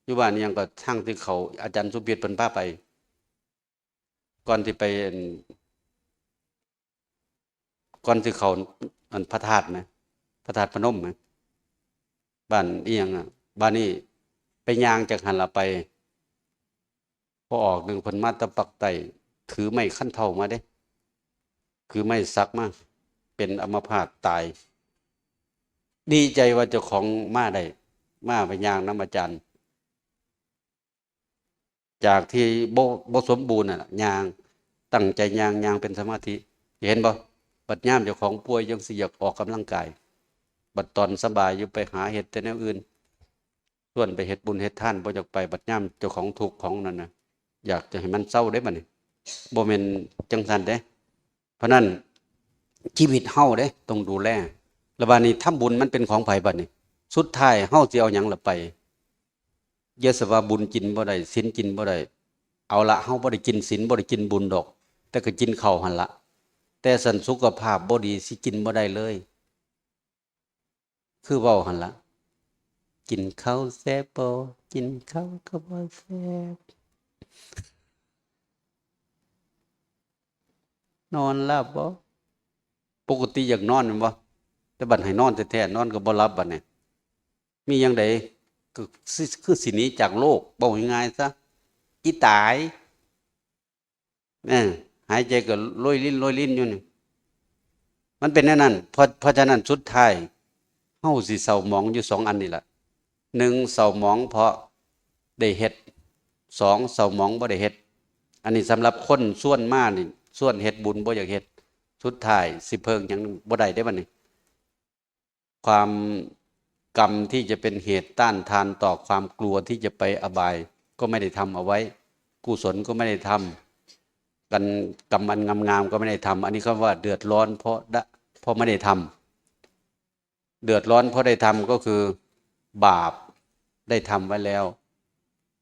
อยู่บ้านอิหยังก็ ทางที่เขา อาจารย์สุพิษเพิ่นพาไป ก่อนที่ไป ก่อนสิเข้าอันพระธาตุนะ พระธาตุพนมนะ บ้านอีหยังอ่ะ บ้านนี้ไปย่างจากหั้นละไป พอออกหนึ่งเพิ่นมาแตะปักใต้ ถือไม้คันเฒ่ามาเด้ ถือไม้สักมา เป็นอัมพาตตาย ดีใจว่าเจ้าของมาได้ มาไปย่างนำอาจารย์ จากที่บ่ บ่สมบูรณ์น่ะล่ะ ย่าง ตั้งใจย่าง ย่างเป็นสมาธิ เห็นบ่ บัดยามเจ้าของป่วยจั่งซี้อยากออกกำลังกาย บัดตอนสบายอยู่ไปหาเฮ็ดแต่แนวอื่น ชวนไปเฮ็ดบุญเฮ็ดทานบ่อยากไป บัดยามเจ้าของทุกข์ของนั่นน่ะ อยากจะให้มันเซาเด้บัดนี้ บ่แม่นจั่งซั้นเด้ เพราะนั้นชีวิตเฮาเด้ต้องดูแล แล้วบัดนี้ทำบุญมันเป็นของไผบัดนี้ สุดท้ายเฮาสิเอาหยังล่ะไป อย่าสะว่าบุญกินบ่ได้ ศีลกินบ่ได้ เอาละ เฮาบ่ได้กินศีล บ่ได้กินบุญดอก แต่ก็กินข้าวหั่นละ แต่ซั้นสุขภาพบ่ดี สิกินบ่ได้เลย คือเว้าหั่นละ กินข้าวแซ่บบ่ กินข้าวก็บ่แซ่บ นอนหลับบ่ ปกติอยากนอนแม่นบ่ แต่บัดให้นอนแท้ๆ นอนก็บ่หลับบัดนี้ มีหยังใดก็สิ คือสิหนีจากโลก เว้าง่ายๆซะ อีตาย เออ หายใจก็โรยรินโรยรินอยู่นี่ มันเป็นแนวนั้น เพราะ เพราะฉะนั้นสุดท้าย เฮาสิเศร้าหมองอยู่สองอันนี่ล่ะ หนึ่ง เศร้าหมองเพราะได้เฮ็ด สอง เศร้าหมองบ่ได้เฮ็ด อันนี้สำหรับคนชวนมานี่ ชวนเฮ็ดบุญบ่อยากเฮ็ด สุดท้ายสิเพิ่งหยังบ่ได้เด้บัดนี้ ความ กรรมที่จะเป็นเหตุต้านทานต่อความกลัวที่จะไปอบาย ก็ไม่ได้ทำเอาไว้ กุศลก็ไม่ได้ทำ กัน กรรมอันงามๆก็ไม่ได้ทำ อันนี้เขาว่าเดือดร้อนเพราะดะ เพราะไม่ได้ทำ เดือดร้อนเพราะได้ทำก็คือ บาปได้ทำไว้แล้ว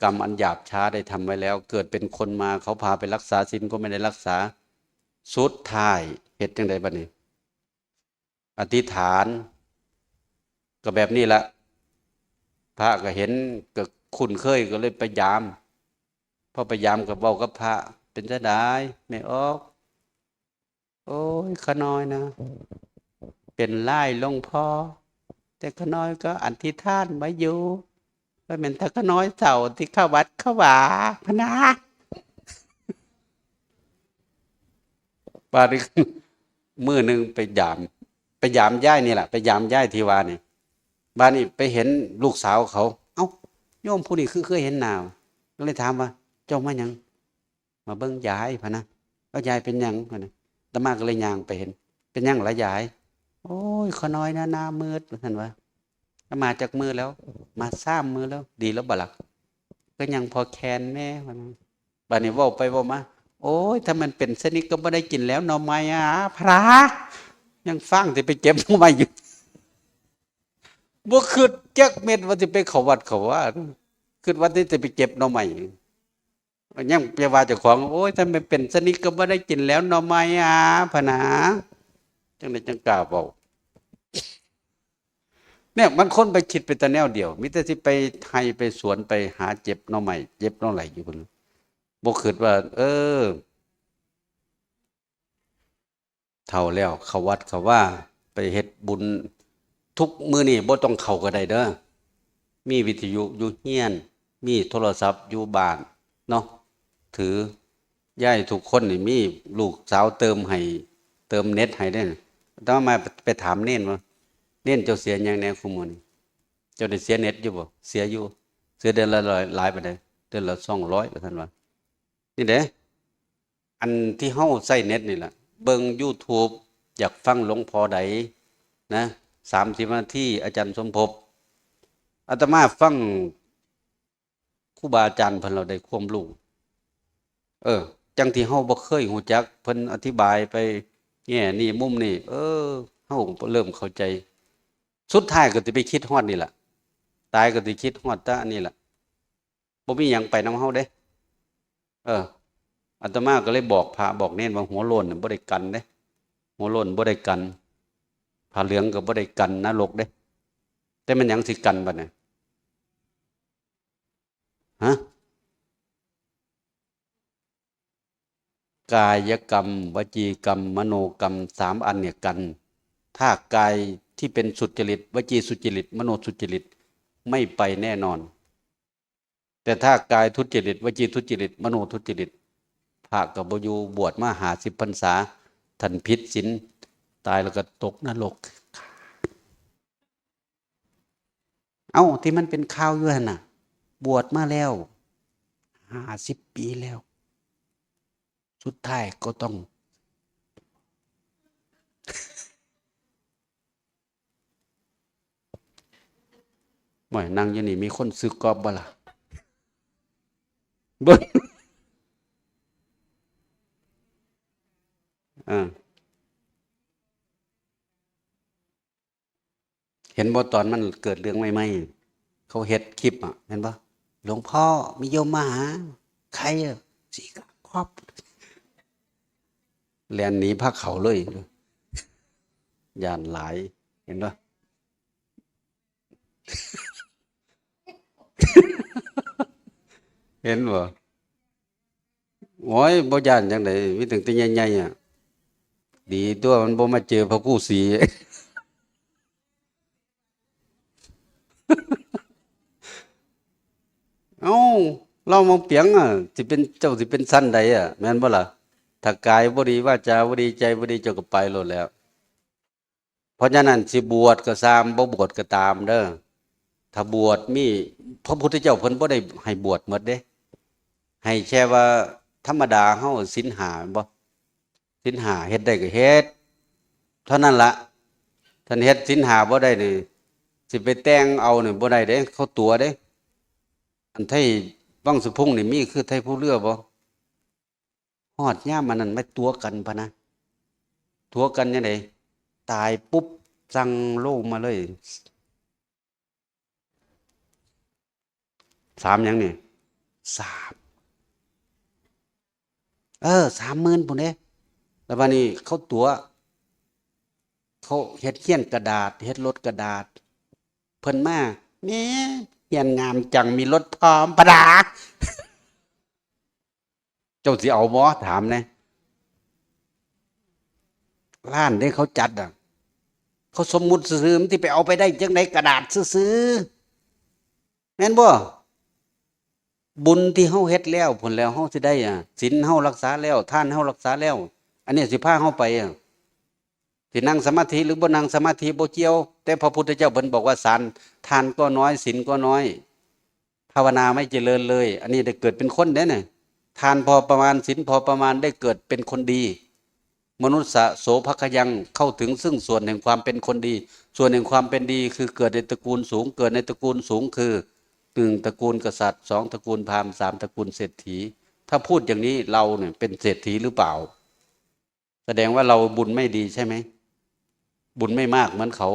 กรรมอันหยาบช้าได้ทำไว้แล้ว เกิดเป็นคนมาเขาพาไปรักษาศีลก็ไม่ได้รักษา สุดท้ายเฮ็ดจั่งใดบัดนี้ อธิษฐาน ก็แบบนี้ละ พระก็เห็น ก็คุ้นเคย ก็เลยไปยาม พอไปยามก็เว้ากับพระ เป็นจั่งใดแม่ออก โอ้ย ข้าน้อยนะ เป็นหลายหลวงพ่อ แต่ข้าน้อยก็อธิษฐานไว้อยู่ ว่าแม่นถ้าข้าน้อยเศร้าสิเข้าวัดเข้าวา พะนะ บาดนี้ มื้อหนึ่งไปยาม ไปยามยายนี่แหละ ไปยามยายที่ว่านี่ บาดนี้ไปเห็นลูกสาวเขา เอ้า โยมผู้นี้คือเคยเห็นหน้า ก็เลยถามว่า เจ้ามาหยัง มาเบิ่งยายพะนะ แล้วยายเป็นหยังพะนะ อาตมาก็เลยย่างไปเห็น เป็นหยังล่ะยาย โอ้ย ข้าน้อยนะ หน้ามืด ว่าซั่นวะ มาจักมื้อแล้ว มาสามมื้อแล้ว ดีแล้วบ่ล่ะ ก็ยังพอแคนแน่พะนะ บัดนี้เว้าไปเว้ามา โอ้ย ถ้ามันเป็นเช่นนี้ก็บ่ได้กินแล้วหน่อไม้อะ พระ ยังฟังสิไปเก็บหน่อไม้อยู่ บ่คิดจักเม็ดว่าสิไปเข้าวัดเข้าวา คิดว่าสิไปเก็บหน่อไม้ ยังไปว่าเจ้าของ โอ้ย ถ้ามันเป็นเช่นนี้ก็บ่ได้กินแล้วหน่อไม้อะ พะนะ จั่งใดจั่งกล้าเว้า เนี่ย มันคนไปคิดไปแต่แนวเดียว มีแต่สิไปไฮ่ไปสวน ไปหาเก็บหน่อไม้ เก็บหน่อไหลอยู่พุ้น บ่คิดว่า เออ เฒ่าแล้ว เข้าวัดเข้าวา ไปเฮ็ดบุญ ทุกมื้อนี้บ่ต้องเข้าก็ได้เด้อ มีวิทยุอยู่เฮือน มีโทรศัพท์อยู่บ้านเนาะ ถือ ยายทุกคนนี่มี ลูกสาวเติมให้ เติมเน็ตให้เด้ แต่ว่ามาไปถามเณรว่า เณรเจ้าเสียหยังแหน่คุมื้อนี้ เจ้าได้เสียเน็ตอยู่บ่ เสียอยู่ เสียเดือนละร้อย หลายปานใด เดือนละสองร้อย ว่าซั่นว่า นี่เด้ อันที่เฮาใช้เน็ตนี่ล่ะ เบิ่ง YouTube อยากฟังหลวงพ่อใดนะ สามสิบนาที อาจารย์สมภพ อาตมาฟังครูบาอาจารย์เพิ่นแล้วได้ความรู้ เออ จั่งที่เฮาบ่เคยฮู้จัก เพิ่นอธิบายไปแง่นี้มุมนี้ เออ เฮาเริ่มเข้าใจ สุดท้ายก็สิไปคิดฮอดนี่ล่ะ ตายก็สิคิดฮอดแต่อันนี้ล่ะ บ่มีหยังไปนำเฮาเด้ เออ อาตมาก็เลยบอกพระบอกเณรว่า หัวโล้นน่ะบ่ได้กันเด้ หัวโล้นบ่ได้กัน ผ้าเหลืองก็บ่ได้กันนรกเด้ แต่มันหยังสิกันบัดนี้ ฮะ กายกรรม วจีกรรม มโนกรรม สามอันเนี่ยกัน ถ้ากายที่เป็นสุจริต วจีสุจริต มโนสุจริต ไม่ไปแน่นอน แต่ถ้ากายทุจริต วจีทุจริต มโนทุจริต พระก็บ่อยู่ บวชมาห้าสิบพรรษา ท่านผิดศีล ตายแล้วก็ตกนรก เอ้า ที่มันเป็นข่าวอยู่หั่นน่ะ บวชมาแล้ว ห้าสิบปีแล้ว สุดท้ายก็ต้อง โอ้ย นั่งอยู่นี่มีคนซื้อกอล์ฟบ่ล่ะ เบิ่ง อ่า เห็นบ่ ตอนมันเกิดเรื่องใหม่ๆ เขาเฮ็ดคลิปอ่ะ เห็นบ่ หลวงพ่อมีโยมมาหา ใครอ่ะ สีกาครอบ แล่นหนีพระเขาเลย ย้านหลาย เห็นบ่ เห็นบ่ โอ้ย บ่ย้านจั่งใด มีตั้งแต่ใหญ่ๆ อ่ะ ดีตัวมันบ่มาเจอพระครูศรี เอ้า ลาวมาเปียงอ่ะ สิเป็น เจ้าสิเป็นชั้นใดอ่ะ แม่นบ่ล่ะ ถ้ากายบ่ดี วาจาบ่ดี ใจบ่ดี เจ้าก็ไปโลดแล้ว เพราะฉะนั้นสิบวชก็ซ่าม บ่บวชก็ตามเด้อ ถ้าบวชมี พระพุทธเจ้าเพิ่นบ่ได้ให้บวชหมดเด้ ให้แค่ว่าธรรมดาเฮาศีลห้า แม่นบ่ ศีลห้าเฮ็ดได้ก็เฮ็ด เท่านั้นละ ท่านเฮ็ดศีลห้าบ่ได้นี่ สิไปแต่งเอานี่บ่ได้เด้ เขาตั๋วเด้ อันไทวังสะพุงนี่มีคือไทภูเรือบ่ ฮอดยามอันนั้นมาตั๋วกันพะนะ ตั๋วกันจั่งใด ตายปุ๊บ สั่งโลงมาเลย สามหยังนี่ สาม เออ สามหมื่นพุ้นเด้ แล้วบัดนี้เขาตั๋ว เขาเฮ็ดเฮียนกระดาษ เฮ็ดรถกระดาษ เพิ่นมา แหม เฮียนงามจัง มีรถพร้อม ปะดา เจ้าสิเอาบ่ ถามแหน่ ร้านเด้เขาจัดอ่ะ เขาสมมุติซื่อๆ มันสิไปเอาไปได้จั่งใด กระดาษซื่อๆ แม่นบ่ บุญที่เฮาเฮ็ดแล้วพุ้นแล้ว เฮาสิได้อ่ะ ศีลเฮารักษาแล้ว ทานเฮารักษาแล้ว อันนี้สิพาเฮาไปอ่ะ สินั่งสมาธิหรือบ่นั่งสมาธิบ่เกี่ยว แต่พระพุทธเจ้าเพิ่นบอกว่า สาน ทานก็น้อย ศีลก็น้อย พ ภาวนาไม่เจริญเลย อันนี้ได้เกิดเป็นคนเด้เนี่ย ทานพอประมาณ ศีลพอประมาณ ได้เกิดเป็นคนดี มนุสสะโสภคยัง เข้าถึงซึ่งส่วนแห่งความเป็นคนดี ส่วนแห่งความเป็นดีคือเกิดในตระกูลสูง เกิดในตระกูลสูงคือ หนึ่ง ตระกูลกษัตริย์ สอง ตระกูลพราหมณ์ สาม ตระกูลเศรษฐี ถ้าพูดอย่างนี้เราเนี่ยเป็นเศรษฐีหรือเปล่า แสดงว่าเราบุญไม่ดีใช่ไหม บุญไม่มากเหมือนเขา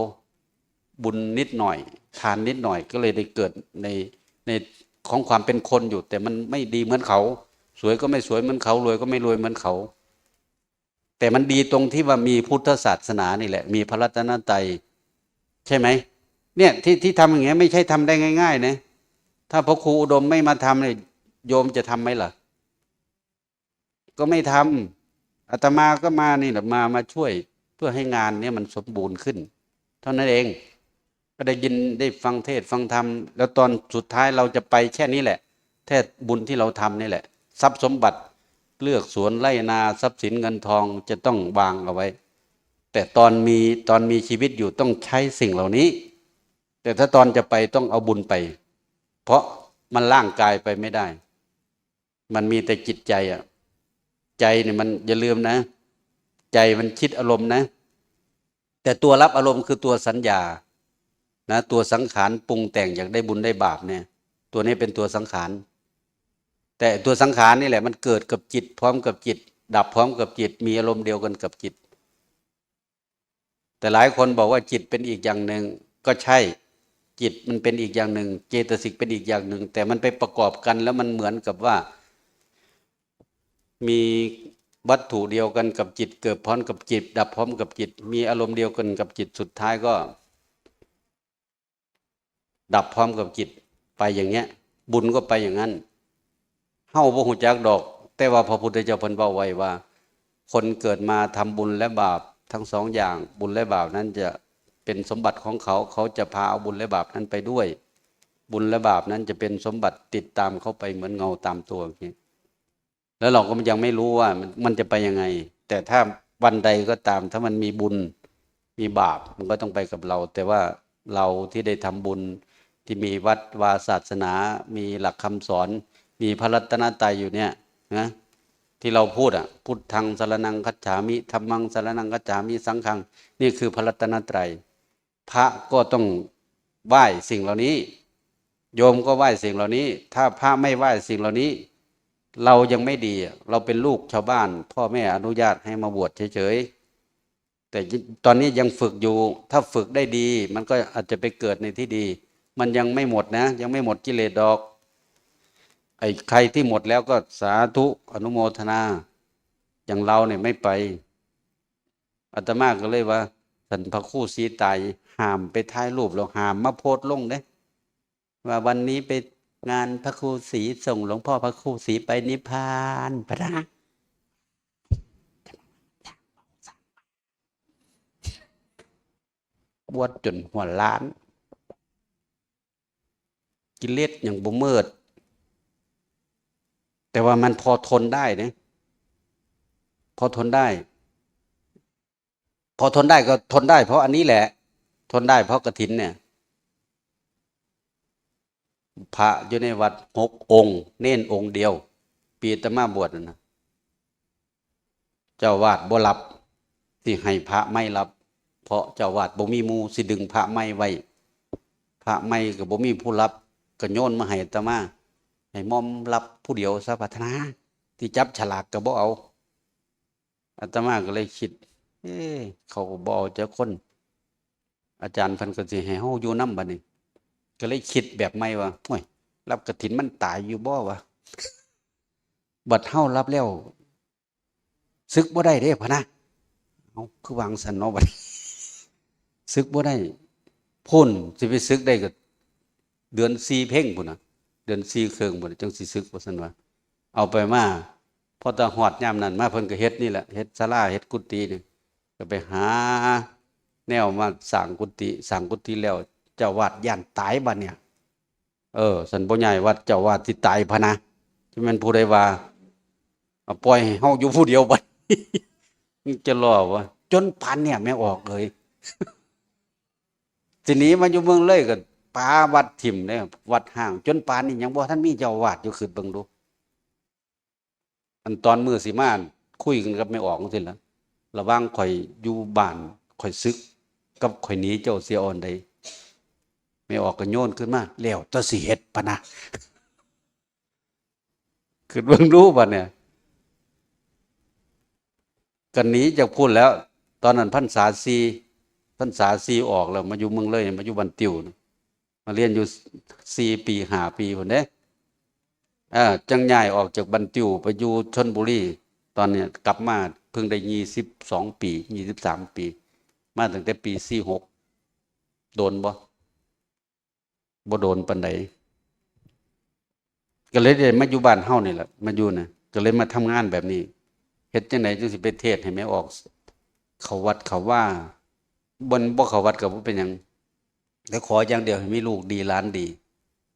บุญนิดหน่อย ทานนิดหน่อยก็เลยได้เกิดในในของความเป็นคนอยู่ แต่มันไม่ดีเหมือนเขา สวยก็ไม่สวยเหมือนเขา รวยก็ไม่รวยเหมือนเขา แต่มันดีตรงที่ว่ามีพุทธศาสนานี่แหละ มีพระรัตนตรัย ใช่ไหม เนี่ยที่ที่ทำอย่างเงี้ยไม่ใช่ทำได้ง่ายๆนะ ถ้าพระครูอุดมไม่มาทำเนี่ย โยมจะทำไหมล่ะ ก็ไม่ทำ อาตมาก็มานี่แหละ มามาช่วย เพื่อให้งานเนี่ยมันสมบูรณ์ขึ้น เท่านั้นเอง ก็ได้ยินได้ฟังเทศน์ฟังธรรม แล้วตอนสุดท้ายเราจะไปแค่นี้แหละ แค่บุญที่เราทำนี่แหละ ทรัพย์สมบัติ เลือกสวนไร่นา ทรัพย์สินเงินทองจะต้องวางเอาไว้ แต่ตอนมีตอนมีชีวิตอยู่ต้องใช้สิ่งเหล่านี้ แต่ถ้าตอนจะไปต้องเอาบุญไป เพราะมันร่างกายไปไม่ได้ มันมีแต่จิตใจอ่ะ ใจเนี่ยมันอย่าลืมนะ ใจมันคิดอารมณ์นะ แต่ตัวรับอารมณ์คือตัวสัญญานะ ตัวสังขารปรุงแต่งอยากได้บุญได้บาปเนี่ย ตัวนี้เป็นตัวสังขาร แต่ตัวสังขารนี่แหละมันเกิดกับจิต พร้อมกับจิต ดับพร้อมกับจิต มีอารมณ์เดียวกันกับจิต แต่หลายคนบอกว่าจิตเป็นอีกอย่างหนึ่ง ก็ใช่ จิตมันเป็นอีกอย่างหนึ่ง เจตสิกเป็นอีกอย่างหนึ่ง แต่มันไปประกอบกันแล้วมันเหมือนกับว่า มีวัตถุเดียวกันกับจิต เกิดพร้อมกับจิต ดับพร้อมกับจิต มีอารมณ์เดียวกันกับจิต สุดท้ายก็ ดับพร้อมกับจิตไปอย่างเงี้ย บุญก็ไปอย่างนั้น เฮาบ่ฮู้จักดอก แต่ว่าพระพุทธเจ้าเพิ่นเว้าไว้ว่า คนเกิดมาทำบุญและบาปทั้งสองอย่าง บุญและบาปนั้นจะเป็นสมบัติของเขา เขาจะพาเอาบุญและบาปนั้นไปด้วย บุญและบาปนั้นจะเป็นสมบัติติดตามเขาไปเหมือนเงาตามตัวอย่างเงี้ย แล้วเราก็ยังไม่รู้ว่ามันมันจะไปยังไง แต่ถ้าวันใดก็ตาม ถ้ามันมีบุญ มีบาป มันก็ต้องไปกับเรา แต่ว่าเราที่ได้ทำบุญ ที่มีวัดวาศาสนา มีหลักคำสอน มีพระรัตนตรัยอยู่เนี่ยนะ ที่เราพูดอ่ะ พุทธังสรณังคัจฉามิ ธัมมังสรณังคัจฉามิ สังฆัง นี่คือพระรัตนตรัย พระก็ต้องไหว้สิ่งเหล่านี้ โยมก็ไหว้สิ่งเหล่านี้ ถ้าพระไม่ไหว้สิ่งเหล่านี้ เรายังไม่ดีอะ เราเป็นลูกชาวบ้าน พ่อแม่อนุญาตให้มาบวชเฉยๆ แต่ตอนนี้ยังฝึกอยู่ ถ้าฝึกได้ดี มันก็อาจจะไปเกิดในที่ดี มันยังไม่หมดนะ ยังไม่หมดกิเลสดอก ไอ้ใครที่หมดแล้วก็สาธุอนุโมทนา อย่างเราเนี่ยไม่ไป อาตมาก็เลยว่า สันพระครูศรีตาย ห้ามไปถ่ายรูป แล้วห้ามมาโพสต์ลงเด้ ว่าวันนี้ไปงานพระครูศรี ส่งหลวงพ่อพระครูศรีไปนิพพานพะนะ บวชจนหัวล้าน กิเลสยังบ่เมิด แต่ว่ามันพอทนได้เนี่ย พอทนได้ พอทนได้ก็ทนได้ เพราะอันนี้แหละ ทนได้เพราะกฐินเนี่ย พระอยู่ในวัดหกองค์ เณรองค์เดียว ปีอาตมาบวชนั่นนะ เจ้าอาวาสบ่รับ สิให้พระใหม่รับ เพราะเจ้าอาวาสบ่มีหมู่ สิดึงพระใหม่ไว้ พระใหม่ก็บ่มีผู้รับ ก็โยนมาให้อาตมา ให้หม่อมรับผู้เดียวซะ พะนะ ที่จับฉลากก็บ่เอา อาตมาก็เลยคิด เอ๊ะ เขาก็บ่เอาจักคน อาจารย์เพิ่นก็สิให้เฮาอยู่นำบัดนี้ ก็เลยคิดแบบใหม่ว่า โอ้ย รับกฐินมันตายอยู่บ่วะ บัดเฮารับแล้ว สึกบ่ได้เด้พะนะ เอ้า คือวางซั่นเนาะบัดนี้ สึกบ่ได้ พุ้น สิไปสึกได้ก็เดือนสี่เพ็งพุ้นน่ะ เดือนสี่เคิ่งพุ้นน่ะ จั่งสิสึก ว่าซั่นว่า เอาไปมา พอแต่ฮอดยามนั้นมา เพิ่นก็เฮ็ดนี่แหละ เฮ็ดศาลา เฮ็ดกุฏินี่ ก็ไปหาแนวมาสร้างกุฏิ สร้างกุฏิแล้ว เจ้าอาวาสย้านตายบัดเนี่ย เออ ซั่นบ่ย้ายวัด เจ้าอาวาสสิตายพะนะ จั่งแม่นผู้ใดว่า เอาปล่อยให้เฮาอยู่ผู้เดียวบัด มันจะรอวะ จนปานเนี่ยแม่ออกเลย สิหนีมาอยู่เมืองเลยก็ ปาวัดถิ่มเลย วัดฮ้าง จนป่านนี้ยังบ่ทันมีเจ้าอาวาสอยู่ คิดเบิ่งดู อันตอนมื้อสิมาคุยกันกับแม่ออกจังซี่ล่ะ ระหว่างข่อยอยู่บ้าน ข่อยสึก กับข่อยหนีเจ้าเสียอ่อนใด แม่ออกก็โยนขึ้นมา แล้วแต่สิเฮ็ดพะนะ คิดเบิ่งดูบัดเนี่ย ก็หนีจากพุ้นแล้ว ตอนนั้นพรรษาสี่ พรรษาสี่ออกแล้ว มาอยู่เมืองเลย มาอยู่บ้านติว มาเรียนอยู่สี่ปี ห้าปีพุ้นเด้ เออ จั่งย้ายออกจากบ้านติวไปอยู่ชลบุรี ตอนเนี้ยกลับมาเพิ่งได้ยี่สิบสองปี ยี่สิบสามปี มาตั้งแต่ปีสี่หก โดนบ่ บ่โดนปานใด ก็เลยได้มาอยู่บ้านเฮานี่แหละ มาอยู่นะ ก็เลยมาทำงานแบบนี้ เฮ็ดจั่งใดจั่งสิไปเทศน์ให้แม่ออก เข้าวัดเข้าวา บ่ บ่เข้าวัดก็บ่เป็นหยัง แต่ขออย่างเดียวให้มีลูกดีหลานดี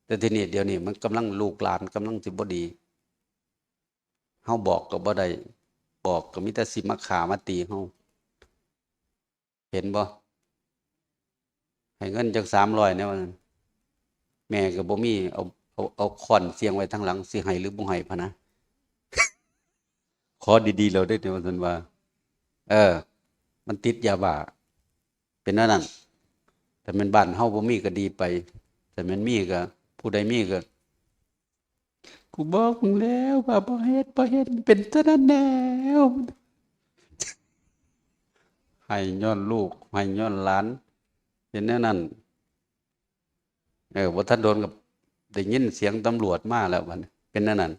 แต่ทีนี้เดี๋ยวนี้มันกำลังลูกหลานกำลังสิบ่ดี เฮาบอกก็บ่ได้ บอกก็มีแต่สิมาฆ่ามาตีเฮา เห็นบ่ ให้เงินจักสามร้อยแหน่ว่าซั่น แม่ก็บ่มี เอา เอา เอาค้อนเสียงไว้ทางหลัง สิให้หรือบ่ให้พะนะ ขอดีๆ แล้วเด้อ ว่าซั่นว่า เออ มันติดยาบ้า เป็นแนวนั้น แต่แม่นบ้านเฮาบ่มีก็ดีไป แต่แม่นมีก็ ผู้ใดมีก็ กูบอกมึงแล้วว่าบ่เฮ็ด บ่เฮ็ด มันเป็นซะนั้นแล้ว ให้ย้อนลูก ให้ย้อนหลาน เป็นแนวนั้น เออ บ่ทันโดนก็ได้ยินเสียงตำรวจมาแล้วบัดนี้ เป็นแนวนั้น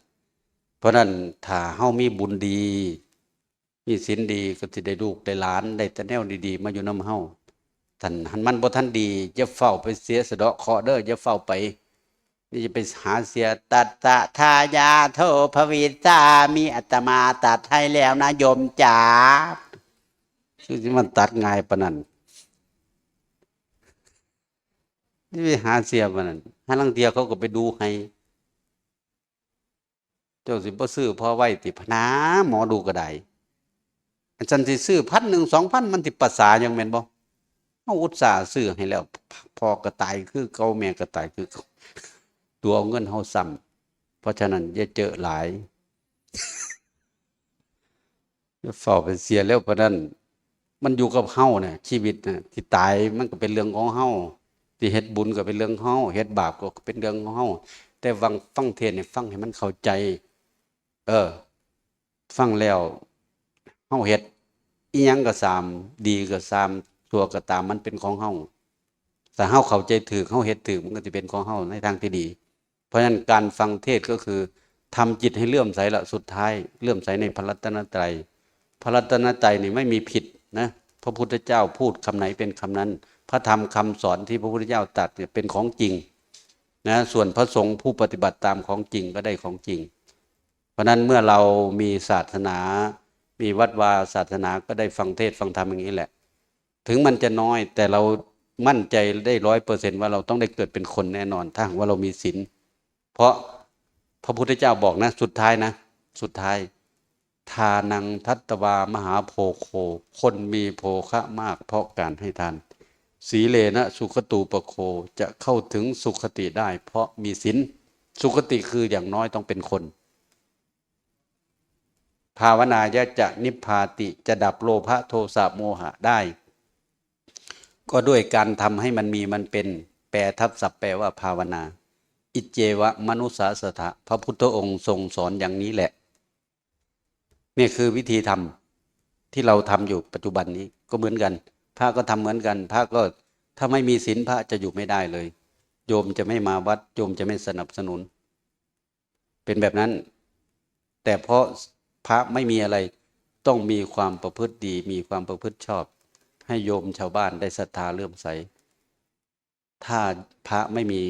เพราะนั้นถ้าเฮามีบุญดี มีศีลดีก็สิได้ลูกได้หลาน ได้แต่แนวดีๆ มาอยู่นำเฮา ท่าน หันมันบ่ทันดี อย่าเฝ้าไปเสียสะเดาะเคราะห์เด้อ อย่าเฝ้าไป นี่จะไปหาเสีย ตัตตะทายาโทภวิสามิ อาตมาตัดให้แล้วนะโยมจ๋า คือสิมันตัดง่ายปานนั้น นี่ไปหาเสียปานนั้น หาลางเทื่อเขาก็ไปดูให้ เจ้าสิบ่ซื้อพอไว้ติ พะนา หมอดูก็ได้ อันซั่นสิซื้อพันหนึ่ง สองพัน มันสิประสาหยังแม่นบ่ เฮาอุตส่าห์ซื้อให้แล้ว พอก็ตายคือเก่า แม่ก็ตายคือเก่า ตั๋วเอาเงินเฮาซ้ำ เพราะฉะนั้นอย่าเจอหลาย อย่าเฝ้าไปเสียแล้วปานนั้น มันอยู่กับเฮาน่ะ ชีวิตน่ะ สิตายมันก็เป็นเรื่องของเฮา สิเฮ็ดบุญก็เป็นเรื่องของเฮา เฮ็ดบาปก็เป็นเรื่องของเฮา แต่ฟัง ฟังเทศน์นี่ฟังให้มันเข้าใจ เออ ฟังแล้ว เฮาเฮ็ดอิหยังก็ตาม ดีก็ตาม ชั่วก็ตาม มันเป็นของเฮา ถ้าเฮาเข้าใจถูก เฮาเฮ็ดถูก มันก็สิเป็นของเฮาในทางที่ดี เพราะฉะนั้นการฟังเทศน์ก็คือทำจิตให้เลื่อมใสละ สุดท้ายเลื่อมใสในพระรัตนตรัย พระรัตนตรัยนี่ไม่มีผิดนะ พระพุทธเจ้าพูดคำไหนเป็นคำนั้น พระธรรมคำสอนที่พระพุทธเจ้าตรัสเนี่ยเป็นของจริงนะ ส่วนพระสงฆ์ผู้ปฏิบัติตามของจริงก็ได้ของจริง เพราะฉะนั้นเมื่อเรามีศาสนา มีวัดวาศาสนา ก็ได้ฟังเทศน์ฟังธรรมอย่างนี้แหละ ถึงมันจะน้อย แต่เรามั่นใจได้ร้อยเปอร์เซ็นต์ว่าเราต้องได้เกิดเป็นคนแน่นอน ถ้าหากว่าเรามีศีล เพราะพระพุทธเจ้าบอกนะ สุดท้ายนะ สุดท้าย ทานังทัตวามหาโพโค คนมีโภคะมากเพราะการให้ทาน สีเลนะสุขตูปโค จะเข้าถึงสุคติได้เพราะมีศีล สุคติคืออย่างน้อยต้องเป็นคน ภาวนายะจะนิพพาติ จะดับโลภะโทสะโมหะได้ ก็ด้วยการทำให้มันมีมันเป็น แปลทับศัพท์แปลว่าภาวนา อิจเจวะมนุสสาสถะ พระพุทธองค์ทรงสอนอย่างนี้แหละ นี่คือวิธีทำที่เราทำอยู่ปัจจุบันนี้ก็เหมือนกัน พระก็ทำเหมือนกัน พระก็ถ้าไม่มีศีลพระจะอยู่ไม่ได้เลย โยมจะไม่มาวัด โยมจะไม่สนับสนุน เป็นแบบนั้น แต่เพราะพระไม่มีอะไร ต้องมีความประพฤติดี มีความประพฤติชอบ ให้โยมชาวบ้านได้ศรัทธาเลื่อมใส ถ้าพระไม่มี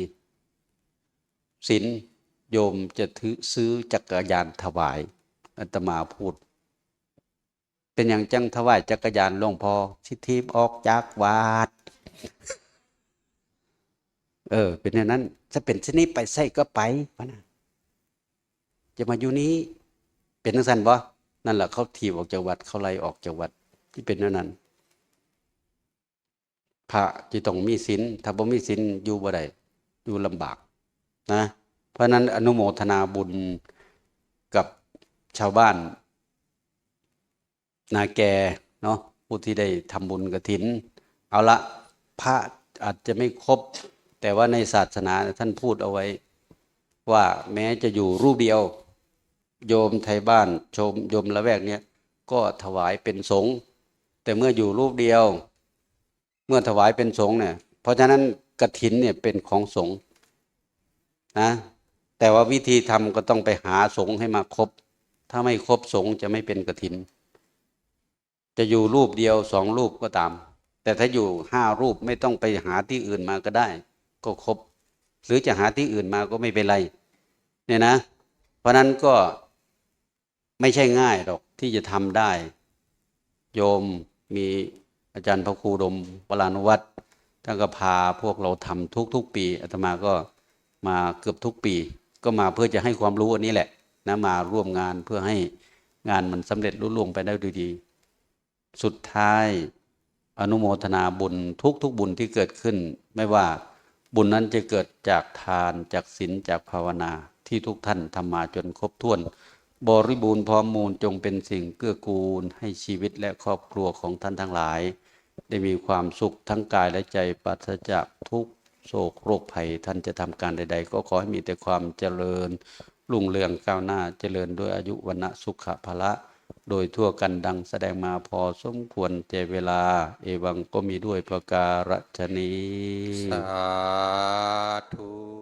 ศีล โยมจะถือ ซื้อจักรยานถวาย อาตมาพูด เป็นหยังจั่งถวายจักรยานหลวงพ่อ สิถีบออกจากวัด เออ เป็นอย่างนั้น ถ้าเป็นชนิดไปใส่ก็ไปวะนะ จะมาอยู่นี้ เป็นจั่งซั้นบ่ นั่นแหละเขาถีบออกจากวัด เขาไล่ออกจากวัด ที่เป็นอย่างนั้น พระจะต้องมีศีล ถ้าบ่มีศีลอยู่บ่ได้ อยู่ลำบากนะ เพราะฉะนั้นอนุโมทนาบุญกับชาวบ้านนาแกเนาะ ผู้ที่ได้ทำบุญกฐิน เอาละ พระอาจจะไม่ครบ แต่ว่าในศาสนาท่านพูดเอาไว้ ว่าแม้จะอยู่รูปเดียว โยมไทยบ้านโยมโยมละแวกเนี้ยก็ถวายเป็นสงฆ์ แต่เมื่ออยู่รูปเดียว เมื่อถวายเป็นสงฆ์เนี่ย เพราะฉะนั้นกฐินเนี่ยเป็นของสงฆ์นะ แต่ว่าวิธีทำก็ต้องไปหาสงฆ์ให้มาครบ ถ้าไม่ครบสงฆ์จะไม่เป็นกฐิน จะอยู่รูปเดียวสองรูปก็ตาม แต่ถ้าอยู่ห้ารูปไม่ต้องไปหาที่อื่นมาก็ได้ ก็ครบ หรือจะหาที่อื่นมาก็ไม่เป็นไร เนี่ยนะ เพราะฉะนั้นก็ไม่ใช่ง่ายหรอกที่จะทำได้ โยมมีอาจารย์พระครูดมวรานุวัฒน์ ท่านก็พาพวกเราทำทุกๆปี อาตมาก็มาเกือบทุกปี ก็มาเพื่อจะให้ความรู้อันนี้แหละนะ มาร่วมงานเพื่อให้งานมันสำเร็จลุล่วงไปได้ด้วยดี สุดท้ายอนุโมทนาบุญทุกๆบุญที่เกิดขึ้น ไม่ว่าบุญนั้นจะเกิดจากทาน จากศีล จากภาวนาที่ทุกท่านทำมาจนครบถ้วน บริบูรณ์พร้อมมูล จงเป็นสิ่งเกื้อกูลให้ชีวิตและครอบครัวของท่านทั้งหลาย ได้มีความสุขทั้งกายและใจ ปราศจากทุกข์โศกโรคภัย ท่านจะทำการใดๆ ก็ขอให้มีแต่ความเจริญรุ่งเรืองก้าวหน้า เจริญด้วยอายุวรรณะสุขะพละ โดยทั่วกันดังแสดงมาพอสมควรแก่เวลา เอวังก็มีด้วยประการฉะนี้ สาธุ